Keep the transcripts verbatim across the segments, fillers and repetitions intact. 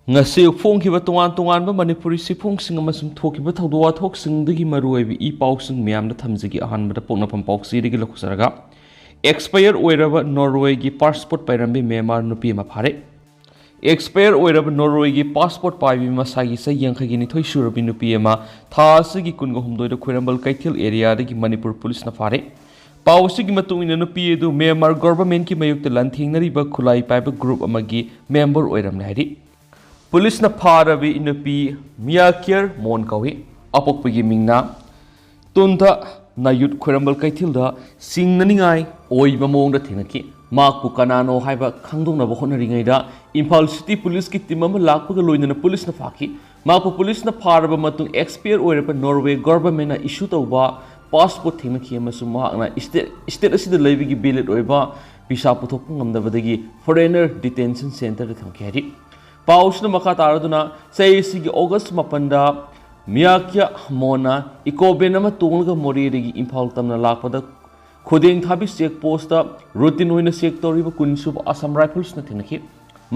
ꯉꯁꯤ ꯐꯣꯡꯈꯤꯕ ꯇꯣꯉꯥꯟ ꯇꯣꯉꯥꯟꯕ ꯃꯅꯤꯄꯨꯔꯤ ꯁꯤꯐꯣꯡꯁꯤꯡ ꯑꯃꯁꯨꯡ ꯊꯣꯛꯈꯤꯕ ꯊꯧꯗꯣꯛ ꯋꯥꯊꯣꯛꯁꯤꯡꯗꯒꯤ ꯃꯔꯨꯑꯣꯏꯕ ꯏ ꯄꯥꯎꯁꯤꯡ ꯃꯌꯥꯝꯗ ꯊꯝꯖꯒꯦ꯫ ꯑꯍꯥꯟꯕꯗ ꯄꯣꯛꯅꯐꯝ ꯄꯥꯎꯆꯦꯗꯒꯤ ꯂꯧꯊꯖꯔꯒ, ꯑꯦꯛꯁꯄꯥꯌꯔ ꯑꯣꯏꯔꯕ ꯅꯣꯔꯋꯦꯒꯤ ꯄꯥꯁꯄꯣꯔꯠ ꯄꯥꯏꯔꯝꯕꯤ ꯃ꯭ꯌꯥꯟꯃꯥꯔ ꯅꯨꯄꯤ ꯑꯃ ꯐꯥꯔꯦ꯫ ꯑꯦꯛꯁꯄꯥꯌꯔ ꯑꯣꯏꯔꯕ ꯅꯣꯔꯋꯦꯒꯤ ꯄꯥꯁꯄꯣꯔꯠ ꯄꯥꯏꯕꯤ ꯃꯁꯥꯒꯤ ꯆꯍꯤ ꯌꯥꯡꯈꯩꯒꯤ ꯅꯤꯊꯣꯏ ꯁꯨꯔꯕꯤ ꯅꯨꯄꯤ ꯑꯃ ꯊꯥ ꯑꯁꯤꯒꯤ ꯀꯨꯟꯒ ꯍꯨꯝꯗꯣꯏꯗ ꯈ꯭ꯋꯥꯏꯔꯝꯕꯟ ꯀꯩꯊꯦꯜ ꯑꯦꯔꯤꯌꯥꯗꯒꯤ ꯃꯅꯤꯄꯨꯔ ꯄꯨꯂꯤꯁꯅ ꯐꯥꯔꯦ꯫ ꯄꯥꯎ ꯑꯁꯤꯒꯤ ꯃꯇꯨꯡ ꯏꯟꯅ ꯅꯨꯄꯤ ꯑꯗꯨ ꯃ꯭ꯌꯥꯟꯃꯥꯔ ꯒꯣꯚꯔꯟꯃꯦꯟꯠꯀꯤ ꯃꯥꯌꯣꯛꯇ ꯂꯥꯟꯊꯦꯡꯅꯔꯤꯕ ꯈꯨꯠꯂꯥꯏ ꯄꯥꯏꯕ ꯒ꯭ꯔꯨꯞ ꯑꯃꯒꯤ ꯃꯦꯝꯕꯔ ꯑꯣꯏꯔꯝꯂꯦ ꯍꯥꯏꯔꯤ꯫ ꯄꯨꯂꯤꯁꯅ ꯐꯥꯔꯕꯤ ꯅꯨꯄꯤ ꯃꯤꯌꯥꯀꯤꯌꯔ ꯃꯣꯟ ꯀꯧꯏ꯫ ꯑꯄꯣꯛꯄꯒꯤ ꯃꯤꯡꯅ ꯇꯨꯟꯊ ꯅꯥꯌꯨꯠ ꯈ꯭ꯋꯥꯏꯔꯝꯕꯟ ꯀꯩꯊꯦꯜꯗ ꯆꯤꯡꯅꯅꯤꯡꯉꯥꯏ ꯑꯣꯏꯕ ꯃꯑꯣꯡꯗ ꯊꯦꯡꯅꯈꯤ꯫ ꯃꯍꯥꯛꯄꯨ ꯀꯅꯥꯅꯣ ꯍꯥꯏꯕ ꯈꯪꯗꯣꯛꯅꯕ ꯍꯣꯠꯅꯔꯤꯉꯩꯗ ꯏꯝꯐꯥꯜ ꯁꯤꯇꯤ ꯄꯨꯂꯤꯁꯀꯤ ꯇꯤꯝ ꯑꯃ ꯂꯥꯛꯄꯒ ꯂꯣꯏꯅꯅ ꯄꯨꯂꯤꯁꯅ ꯐꯥꯈꯤ꯫ ꯃꯍꯥꯛꯄꯨ ꯄꯨꯂꯤꯁꯅ ꯐꯥꯔꯕ ꯃꯇꯨꯡ ꯑꯦꯛꯁꯄꯥꯌꯔ ꯑꯣꯏꯔꯕ ꯅꯣꯔꯋꯦ ꯒꯣꯚꯔꯟꯃꯦꯟꯠꯅ ꯏꯁꯨ ꯇꯧꯕ ꯄꯥꯁꯄꯣꯔꯠ ꯊꯦꯡꯅꯈꯤ ꯑꯃꯁꯨꯡ ꯃꯍꯥꯛꯅ ꯏꯁꯇꯦꯠ, ꯏꯁꯇꯦꯠ ꯑꯁꯤꯗ ꯂꯩꯕꯒꯤ ꯚꯦꯂꯤꯗ ꯑꯣꯏꯕ ꯚꯤꯁꯥ ꯄꯨꯊꯣꯛꯄ ꯉꯝꯗꯕꯗꯒꯤ ꯐꯣꯔꯦꯅꯔ ꯗꯤꯇꯦꯟꯁꯟ ꯁꯦꯟꯇꯔꯗ ꯊꯝꯈꯤ ꯍꯥꯏꯔꯤ꯫ ꯄꯥꯎꯁꯤꯅ ꯃꯈꯥ ꯇꯥꯔꯗꯨꯅ ꯆꯍꯤ ꯑꯁꯤꯒꯤ ꯑꯣꯒꯁ ꯃꯥꯄꯟꯗ ꯃꯤꯌꯥꯀꯤꯌꯥ ꯃꯣꯟꯅ ꯏꯀꯣ ꯚꯦꯟ ꯑꯃ ꯇꯣꯡꯂꯒ ꯃꯣꯔꯦꯗꯒꯤ ꯏꯝꯐꯥꯜ ꯇꯝꯅ ꯂꯥꯛꯄꯗ ꯈꯨꯗꯦꯡ ꯊꯥꯕꯤ ꯆꯦꯛ ꯄꯣꯁꯇ ꯔꯨꯇꯤꯟ ꯑꯣꯏꯅ ꯆꯦꯛ ꯇꯧꯔꯤꯕ ꯀꯨꯟ ꯁꯨꯕ ꯑꯁꯥꯝ ꯔꯥꯏꯐꯜꯁꯅ ꯊꯦꯡꯅꯈꯤ꯫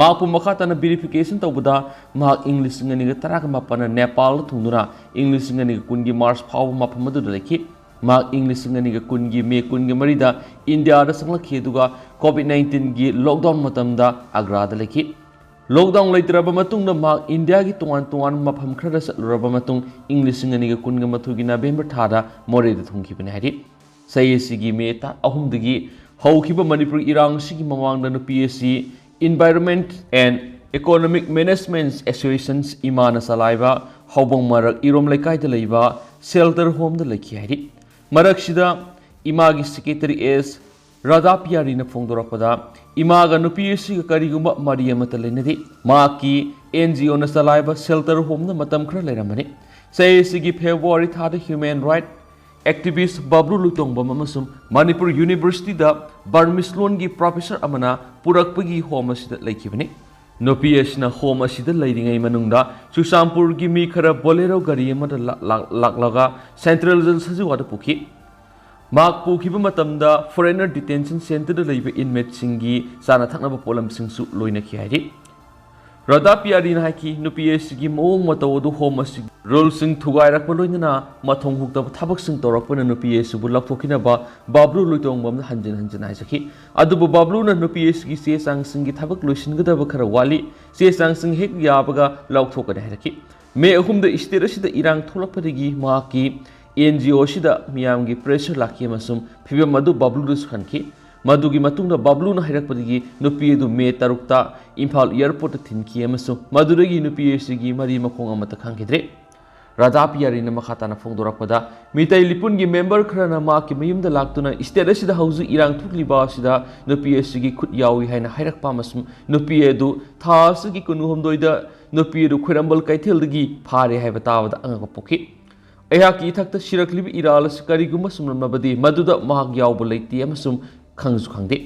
ꯃꯍꯥꯛꯄꯨ ꯃꯈꯥ ꯇꯥꯅ ꯚꯦꯔꯤꯐꯤꯀꯦꯁꯟ ꯇꯧꯕꯗ ꯃꯍꯥꯛ ꯏꯪ ꯂꯤꯁꯤꯡ ꯑꯅꯤꯒ ꯇꯔꯥꯒ ꯃꯥꯄꯟꯗ ꯅꯦꯄꯥꯜꯗ ꯊꯨꯡꯗꯨꯅ ꯏꯪ ꯂꯤꯁꯤꯡ ꯑꯅꯤꯒ ꯀꯨꯟꯒꯤ ꯃꯥꯔꯆ ꯐꯥꯎꯕ ꯃꯐꯝ ꯑꯗꯨꯗ ꯂꯩꯈꯤ꯫ ꯃꯍꯥꯛ ꯏꯪ ꯂꯤꯁꯤꯡ ꯑꯅꯤꯒ ꯀꯨꯟꯒꯤ ꯃꯦ ꯀꯨꯟꯒ ꯃꯔꯤꯗ ꯏꯟꯗꯤꯌꯥꯗ ꯆꯪꯂꯛꯈꯤ, ꯑꯗꯨꯒ ꯀꯣꯚꯤꯗ ꯅꯥꯏꯟꯇꯤꯟꯒꯤ ꯂꯣꯛꯗꯥꯎꯟ ꯃꯇꯝꯗ ꯑꯒ꯭ꯔꯥꯗ ꯂꯩꯈꯤ꯫ ꯂꯣꯛꯗꯥꯎꯟ ꯂꯩꯇ꯭ꯔꯕ ꯃꯇꯨꯡꯗ ꯃꯍꯥꯛ ꯏꯟꯗꯤꯌꯥꯒꯤ ꯇꯣꯉꯥꯟ ꯇꯣꯉꯥꯟꯕ ꯃꯐꯝ ꯈꯔꯗ ꯆꯠꯂꯨꯔꯕ ꯃꯇꯨꯡ ꯏꯪ ꯂꯤꯁꯤꯡ ꯑꯅꯤꯒ ꯀꯨꯟꯒ ꯃꯥꯊꯣꯏꯒꯤ ꯅꯕꯦꯝꯕꯔ ꯊꯥꯗ ꯃꯣꯔꯦꯗ ꯊꯨꯡꯈꯤꯕꯅꯤ ꯍꯥꯏꯔꯤ꯫ ꯆꯍꯤ ꯑꯁꯤꯒꯤ ꯃꯦ ꯇꯥ ꯑꯍꯨꯝꯗꯒꯤ ꯍꯧꯈꯤꯕ ꯃꯅꯤꯄꯨꯔ ꯏꯔꯥꯡ ꯑꯁꯤꯒꯤ ꯃꯃꯥꯡꯗ ꯅꯨꯄꯤ ꯑꯁꯤ Environment and Economic Management Associations, ꯏꯃꯥꯅ ꯆꯂꯥꯏꯕ ꯍꯧꯕꯪ ꯃꯔꯛ ꯏꯔꯣꯝ ꯂꯩꯀꯥꯏꯗ ꯂꯩꯕ ꯁꯦꯜꯇꯔ ꯍꯣꯝꯗ ꯂꯩꯈꯤ ꯍꯥꯏꯔꯤ꯫ ꯃꯔꯛꯁꯤꯗ ꯏꯃꯥꯒꯤ ꯁꯦꯀ꯭ꯔꯦꯇꯔꯤ ꯑꯦꯁ ꯔꯥꯙꯥ ꯄꯤꯌꯥꯔꯤꯅ ꯐꯣꯡꯗꯣꯔꯛꯄꯗ, ꯏꯃꯥꯒ ꯅꯨꯄꯤ ꯑꯁꯤꯒ ꯀꯔꯤꯒꯨꯝꯕ ꯃꯔꯤ ꯑꯃꯠꯇ ꯂꯩꯅꯗꯦ꯫ ꯃꯍꯥꯛꯀꯤ ꯑꯦꯟ ꯖꯤ ꯑꯣꯅ ꯆꯂꯥꯏꯕ ꯁꯦꯜꯇꯔ ꯍꯣꯝꯗ ꯃꯇꯝ ꯈꯔ ꯂꯩꯔꯝꯕꯅꯤ꯫ ꯆꯍꯤ ꯑꯁꯤꯒꯤ ꯐꯦꯕ꯭ꯔꯨꯋꯥꯔꯤ ꯊꯥꯗ ꯍ꯭ꯌꯨꯃꯦꯟ ꯔꯥꯏꯠ ꯑꯦꯛꯇꯤꯚꯤꯁ꯭ꯠ ꯕꯕ꯭ꯂꯨ ꯂꯣꯏꯇꯣꯡꯕꯝ ꯑꯃꯁꯨꯡ ꯃꯅꯤꯄꯨꯔ ꯌꯨꯅꯤꯚꯔꯁꯤꯇꯤꯗ ꯕꯔꯃꯤꯁ ꯂꯣꯟꯒꯤ ꯄ꯭ꯔꯣꯐꯦꯁꯔ ꯑꯃꯅ ꯄꯨꯔꯛꯄꯒꯤ ꯍꯣꯝ ꯑꯁꯤꯗ ꯂꯩꯈꯤꯕꯅꯤ꯫ ꯅꯨꯄꯤ ꯑꯁꯤꯅ ꯍꯣꯝ ꯑꯁꯤꯗ ꯂꯩꯔꯤꯉꯩ ꯃꯅꯨꯡꯗ ꯆꯨꯔꯆꯥꯟꯄꯨꯔꯒꯤ ꯃꯤ ꯈꯔ ꯕꯣꯂꯦꯔꯣ ꯒꯥꯔꯤ ꯑꯃꯗ ꯂꯥꯛ-, ꯂꯥꯛ-, ꯂꯥꯛꯂꯒ ꯁꯦꯟꯇ꯭ꯔꯦꯜ ꯖꯦꯜ ꯁꯖꯤꯋꯥꯗ ꯄꯨꯈꯤ꯫ ꯃꯍꯥꯛ ꯄꯨꯈꯤꯕ ꯃꯇꯝꯗ ꯐꯣꯔꯦꯅꯔ ꯗꯤꯇꯦꯟꯁꯟ ꯁꯦꯟꯇꯔꯗ ꯂꯩꯕ ꯏꯟꯃꯦꯠꯁꯤꯡꯒꯤ ꯆꯥꯅ ꯊꯛꯅꯕ ꯄꯣꯠꯂꯝꯁꯤꯡꯁꯨ ꯂꯣꯏꯅꯈꯤ ꯍꯥꯏꯔꯤ꯫ ꯔꯥꯙꯥ ꯄꯤꯌꯥꯔꯤꯅ ꯍꯥꯏꯈꯤ, ꯅꯨꯄꯤ ꯑꯁꯤꯒꯤ ꯃꯑꯣꯡ ꯃꯇꯧ ꯑꯗꯨ ꯍꯣꯝ ꯑꯁꯤꯒꯤ ꯔꯨꯜꯁꯤꯡ ꯊꯨꯒꯥꯏꯔꯛꯄ ꯂꯣꯏꯅꯅ ꯃꯊꯣꯡ ꯍꯨꯛꯇꯕ ꯊꯕꯛꯁꯤꯡ ꯇꯧꯔꯛꯄꯅ ꯅꯨꯄꯤ ꯑꯁꯤꯕꯨ ꯂꯧꯊꯣꯛꯈꯤꯅꯕ ꯕꯥꯕ꯭ꯂꯨ ꯂꯣꯏꯇꯣꯡꯕꯝꯅ ꯍꯟꯖꯤꯟ ꯍꯟꯖꯤꯟ ꯍꯥꯏꯖꯈꯤ꯫ ꯑꯗꯨꯕꯨ ꯕꯥꯕ꯭ꯂꯨꯅ ꯅꯨꯄꯤ ꯑꯁꯤꯒꯤ ꯆꯦ ꯆꯥꯡꯁꯤꯡꯒꯤ ꯊꯕꯛ ꯂꯣꯏꯁꯤꯟꯒꯗꯕ ꯈꯔ ꯋꯥꯠꯂꯤ, ꯆꯦ ꯆꯥꯡꯁꯤꯡ ꯍꯦꯛ ꯌꯥꯕꯒ ꯂꯧꯊꯣꯛꯀꯅꯤ ꯍꯥꯏꯔꯛꯈꯤ꯫ ꯃꯦ ꯑꯍꯨꯝꯗ ꯁ꯭ꯇꯦꯠ ꯑꯁꯤꯗ ꯏꯔꯥꯡ ꯊꯣꯛꯂꯛꯄꯗꯒꯤ ꯃꯍꯥꯛꯀꯤ ꯑꯦꯟ ꯖꯤ ꯑꯣ ꯑꯁꯤꯗ ꯃꯤꯌꯥꯝꯒꯤ ꯄ꯭ꯔꯦꯁꯔ ꯂꯥꯛꯈꯤ ꯑꯃꯁꯨꯡ ꯐꯤꯕꯝ ꯑꯗꯨ ꯕꯥꯕ꯭ꯂꯨꯗ ꯁꯣꯛꯍꯟꯈꯤ꯫ ꯃꯗꯨꯒꯤ ꯃꯇꯨꯡꯗ ꯕꯥꯕ꯭ꯂꯨꯅ ꯍꯥꯏꯔꯛꯄꯗꯒꯤ ꯅꯨꯄꯤ ꯑꯗꯨ ꯃꯦ ꯇꯔꯨꯛꯇ ꯏꯝꯐꯥꯜ ꯑꯦꯌꯔꯄꯣꯔꯠꯇ ꯊꯤꯟꯈꯤ ꯑꯃꯁꯨꯡ ꯃꯗꯨꯗꯒꯤ ꯅꯨꯄꯤ ꯑꯁꯤꯒꯤ ꯃꯔꯤ ꯃꯈꯣꯡ ꯑꯃꯠꯇ ꯈꯪꯈꯤꯗ꯭ꯔꯦ꯫ ꯔꯥꯙꯥ ꯄꯤꯌꯥꯔꯤꯅ ꯃꯈꯥ ꯇꯥꯅ ꯐꯣꯡꯗꯣꯔꯛꯄꯗ, ꯃꯤꯇꯩ ꯂꯤꯄꯨꯟꯒꯤ ꯃꯦꯝꯕꯔ ꯈꯔꯅ ꯃꯍꯥꯛꯀꯤ ꯃꯌꯨꯝꯗ ꯂꯥꯛꯇꯨꯅ ꯁ꯭ꯇꯦꯠ ꯑꯁꯤꯗ ꯍꯧꯖꯤꯛ ꯏꯔꯥꯡ ꯊꯣꯛꯂꯤꯕ ꯑꯁꯤꯗ ꯅꯨꯄꯤ ꯑꯁꯤꯒꯤ ꯈꯨꯠ ꯌꯥꯎꯏ ꯍꯥꯏꯅ ꯍꯥꯏꯔꯛꯄ ꯑꯃꯁꯨꯡ ꯅꯨꯄꯤ ꯑꯗꯨ ꯊꯥ ꯑꯁꯤꯒꯤ ꯀꯨꯟꯍꯨꯝꯗꯣꯏꯗ ꯅꯨꯄꯤ ꯑꯗꯨ ꯈ꯭ꯋꯥꯏꯔꯝꯕꯟ ꯀꯩꯊꯦꯜꯗꯒꯤ ꯐꯥꯔꯦ ꯍꯥꯏꯕ ꯇꯥꯕꯗ ꯑꯉꯛꯄ ꯄꯣꯛꯈꯤ꯫ ꯑꯩꯍꯥꯛꯀꯤ ꯏꯊꯛꯇ ꯁꯤꯔꯛꯂꯤꯕ ꯏꯔꯥꯜ ꯑꯁꯤ ꯀꯔꯤꯒꯨꯝꯕ ꯆꯨꯝꯂꯝꯂꯕꯗꯤ ꯃꯗꯨꯗ ꯃꯍꯥꯛ ꯌꯥꯎꯕ ꯂꯩꯇꯦ ꯑꯃꯁꯨꯡ ꯈꯪꯁꯨ ꯈꯪꯗꯦ꯫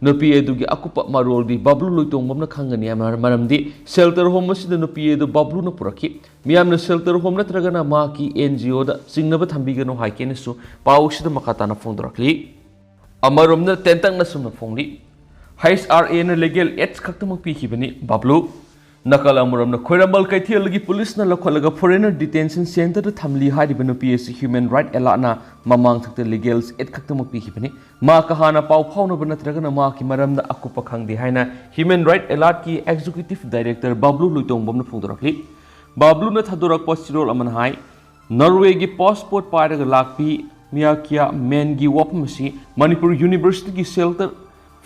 ꯅꯨꯄꯤ ꯑꯗꯨꯒꯤ ꯑꯀꯨꯞꯄ ꯃꯔꯣꯜꯗꯤ ꯕꯕ꯭ꯂꯨ ꯂꯣꯏꯇꯣꯡꯕꯝꯅ ꯈꯪꯒꯅꯤ, ꯃꯔꯝ-, ꯃꯔꯝꯗꯤ ꯁꯦꯜꯇꯔ ꯍꯣꯝ ꯑꯁꯤꯗ ꯅꯨꯄꯤ ꯑꯗꯨ ꯕꯕ꯭ꯂꯨꯅ ꯄꯨꯔꯛꯈꯤ꯫ ꯃꯤꯌꯥꯝꯅ ꯁꯦꯜꯇꯔ ꯍꯣꯝ ꯅꯠꯇ꯭ꯔꯒꯅ ꯃꯍꯥꯛꯀꯤ ꯑꯦꯟ ꯖꯤ ꯑꯣꯗ ꯆꯤꯡꯅꯕ ꯊꯝꯕꯤꯒꯅꯨ ꯍꯥꯏꯒꯦꯅꯁꯨ ꯄꯥꯎ ꯑꯁꯤꯗ ꯃꯈꯥ ꯇꯥꯅ ꯐꯣꯡꯗꯣꯔꯛꯂꯤ꯫ ꯑꯃꯔꯣꯝꯗ ꯇꯦꯟꯇꯛꯅ ꯁꯨꯝꯅ ꯐꯣꯡꯂꯤ, ꯍꯩꯆ ꯑꯥꯔ ꯑꯦꯅ ꯂꯤꯒꯦꯜ ꯑꯦꯗ ꯈꯛꯇꯃꯛ ꯄꯤꯈꯤꯕꯅꯤ ꯕꯕ꯭ꯂꯨ꯫ ꯅꯥꯀꯜ ꯑꯃꯔꯣꯝꯗ ꯈ꯭ꯋꯥꯏꯔꯝꯕꯟ ꯀꯩꯊꯦꯜꯗꯒꯤ ꯄꯨꯂꯤꯁꯅ ꯂꯧꯈꯠꯂꯒ ꯐꯣꯔꯦꯅꯔ ꯗꯤꯇꯦꯟꯁꯟ ꯁꯦꯟꯇꯔꯗ ꯊꯝꯂꯤ ꯍꯥꯏꯔꯤꯕ ꯅꯨꯄꯤ ꯑꯁꯤ ꯍ꯭ꯌꯨꯃꯦꯟ ꯔꯥꯏꯠ ꯑꯦꯂꯥꯔꯠꯅ ꯃꯃꯥꯡꯊꯛꯇ ꯂꯤꯒꯦꯜ ꯑꯦꯗ ꯈꯛꯇꯃꯛ ꯄꯤꯈꯤꯕꯅꯤ꯫ ꯃꯍꯥꯛꯀ ꯍꯥꯟꯅ ꯄꯥꯎ ꯐꯥꯎꯅꯕ ꯅꯠꯇ꯭ꯔꯒꯅ ꯃꯍꯥꯛꯀꯤ ꯃꯔꯝꯗ ꯑꯀꯨꯞꯄ ꯈꯪꯗꯦ ꯍꯥꯏꯅ ꯍ꯭ꯌꯨꯃꯦꯟ ꯔꯥꯏꯠ ꯑꯦꯂꯥꯔꯠꯀꯤ ꯑꯦꯛꯖꯤꯀ꯭ꯌꯨꯇꯤꯚ ꯗꯥꯏꯔꯦꯛꯇꯔ ꯕꯕ꯭ꯂꯨ ꯂꯣꯏꯇꯣꯡꯕꯝꯅ ꯐꯣꯡꯗꯣꯔꯛꯂꯤ꯫ ꯕꯕ꯭ꯂꯨꯅ ꯊꯥꯗꯣꯔꯛꯄ ꯆꯦꯔꯣꯜ ꯑꯃꯅ ꯍꯥꯏ, ꯅꯣꯔꯋꯦꯒꯤ ꯄꯥꯁꯄꯣꯔꯠ ꯄꯥꯏꯔꯒ ꯂꯥꯛꯄꯤ ꯃꯤꯌꯥꯀꯤꯌꯥ ꯃꯦꯟꯒꯤ ꯋꯥꯐꯝ ꯑꯁꯤ ꯃꯅꯤꯄꯨꯔ ꯌꯨꯅꯤꯚꯔꯁꯤꯇꯤꯒꯤ ꯁꯦꯜꯇꯔ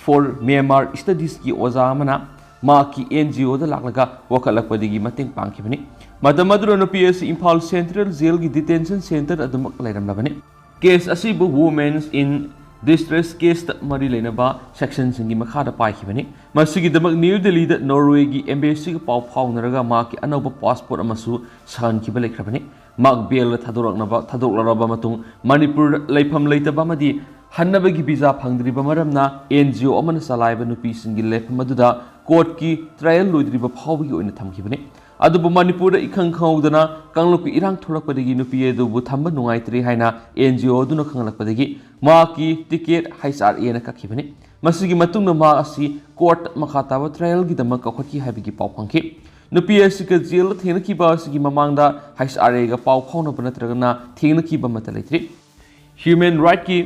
ꯐꯣꯔ ꯃ꯭ꯌꯥꯟꯃꯥꯔ ꯁ꯭ꯇꯗꯤꯁꯀꯤ ꯑꯣꯖꯥ ꯑꯃꯅ ꯃꯍꯥꯛꯀꯤ ꯑꯦꯟ ꯖꯤ ꯑꯣꯗ ꯂꯥꯛꯂꯒ ꯋꯥꯀꯠꯂꯛꯄꯗꯒꯤ ꯃꯇꯦꯡ ꯄꯥꯡꯈꯤꯕꯅꯤ꯫ ꯃꯇꯝ ꯑꯗꯨꯗ ꯅꯨꯄꯤ ꯑꯁꯤ ꯏꯝꯐꯥꯜ ꯁꯦꯟꯇ꯭ꯔꯦꯜ ꯖꯦꯜꯒꯤ ꯗꯤꯇꯦꯟꯁꯟ ꯁꯦꯟꯇꯔ ꯑꯗꯨꯃꯛ ꯂꯩꯔꯝꯂꯕꯅꯤ꯫ ꯀꯦꯁ ꯑꯁꯤꯕꯨ Women's in Distress ꯀꯦꯁꯇ ꯃꯔꯤ ꯂꯩꯅꯕ ꯁꯦꯛꯁꯟꯁꯤꯡꯒꯤ ꯃꯈꯥꯗ ꯄꯥꯏꯈꯤꯕꯅꯤ꯫ ꯃꯁꯤꯒꯤꯗꯃꯛ ꯅ꯭ꯌꯨ ꯗꯦꯜꯂꯤꯗ ꯅꯣꯔꯋꯦꯒꯤ ꯑꯦꯝꯕꯦꯁꯤꯒ ꯄꯥꯎ ꯐꯥꯎꯅꯔꯒ ꯃꯍꯥꯛꯀꯤ ꯑꯅꯧꯕ ꯄꯥꯁꯄꯣꯔꯠ ꯑꯃꯁꯨ ꯁꯥꯍꯟꯈꯤꯕ ꯂꯩꯈ꯭ꯔꯕꯅꯤ꯫ ꯃꯍꯥꯛ ꯕꯦꯜꯗ ꯊꯥꯗꯣꯔꯛꯅꯕ, ꯊꯥꯗꯣꯛꯂꯔꯕ ꯃꯇꯨꯡ ꯃꯅꯤꯄꯨꯔꯗ ꯂꯩꯐꯝ ꯂꯩꯇꯕ ꯑꯃꯗꯤ ꯍꯟꯅꯕꯒꯤ ꯚꯤꯖꯥ ꯐꯪꯗ꯭ꯔꯤꯕ ꯃꯔꯝꯅ ꯑꯦꯟ ꯖꯤ ꯑꯣ ꯑꯃꯅ ꯆꯂꯥꯏꯕ ꯅꯨꯄꯤꯁꯤꯡꯒꯤ ꯂꯩꯐꯝ ꯑꯗꯨꯗ ꯀꯣꯔꯠꯀꯤ ꯇ꯭ꯔꯥꯌꯦꯜ ꯂꯣꯏꯗ꯭ꯔꯤꯕ ꯐꯥꯎꯕꯒꯤ ꯑꯣꯏꯅ ꯊꯝꯈꯤꯕꯅꯤ꯫ ꯑꯗꯨꯕꯨ ꯃꯅꯤꯄꯨꯔꯗ ꯏꯈꯪ ꯈꯪꯍꯧꯗꯅ ꯀꯥꯡꯂꯨꯞꯀꯤ ꯏꯔꯥꯡ ꯊꯣꯛꯂꯛꯄꯗꯒꯤ ꯅꯨꯄꯤ ꯑꯗꯨꯕꯨ ꯊꯝꯕ ꯅꯨꯡꯉꯥꯏꯇ꯭ꯔꯦ ꯍꯥꯏꯅ ꯑꯦꯟ ꯖꯤ ꯑꯣ ꯑꯗꯨꯅ ꯈꯪꯍꯜꯂꯛꯄꯗꯒꯤ ꯃꯍꯥꯛꯀꯤ ꯇꯤꯀꯦꯠ ꯍꯩꯆ ꯑꯥꯔ ꯑꯦꯅ ꯀꯛꯈꯤꯕꯅꯤ꯫ ꯃꯁꯤꯒꯤ ꯃꯇꯨꯡꯗ ꯃꯍꯥꯛ ꯑꯁꯤ ꯀꯣꯔꯠ ꯃꯈꯥ ꯇꯥꯕ ꯇ꯭ꯔꯥꯏꯌꯦꯜꯒꯤꯗꯃꯛ ꯀꯧꯈꯠꯈꯤ ꯍꯥꯏꯕꯒꯤ ꯄꯥꯎ ꯐꯪꯈꯤ꯫ ꯅꯨꯄꯤ ꯑꯁꯤꯒ ꯖꯦꯜꯗ ꯊꯦꯡꯅꯈꯤꯕ ꯑꯁꯤꯒꯤ ꯃꯃꯥꯡꯗ ꯍꯩꯁ ꯑꯥꯔ ꯑꯦꯒ ꯄꯥꯎ ꯐꯥꯎꯅꯕ ꯅꯠꯇ꯭ꯔꯒꯅ ꯊꯦꯡꯅꯈꯤꯕ ꯑꯃꯠꯇ ꯂꯩꯇ꯭ꯔꯤ꯫ ꯍ꯭ꯌꯨꯃꯦꯟ ꯔꯥꯏꯠꯀꯤ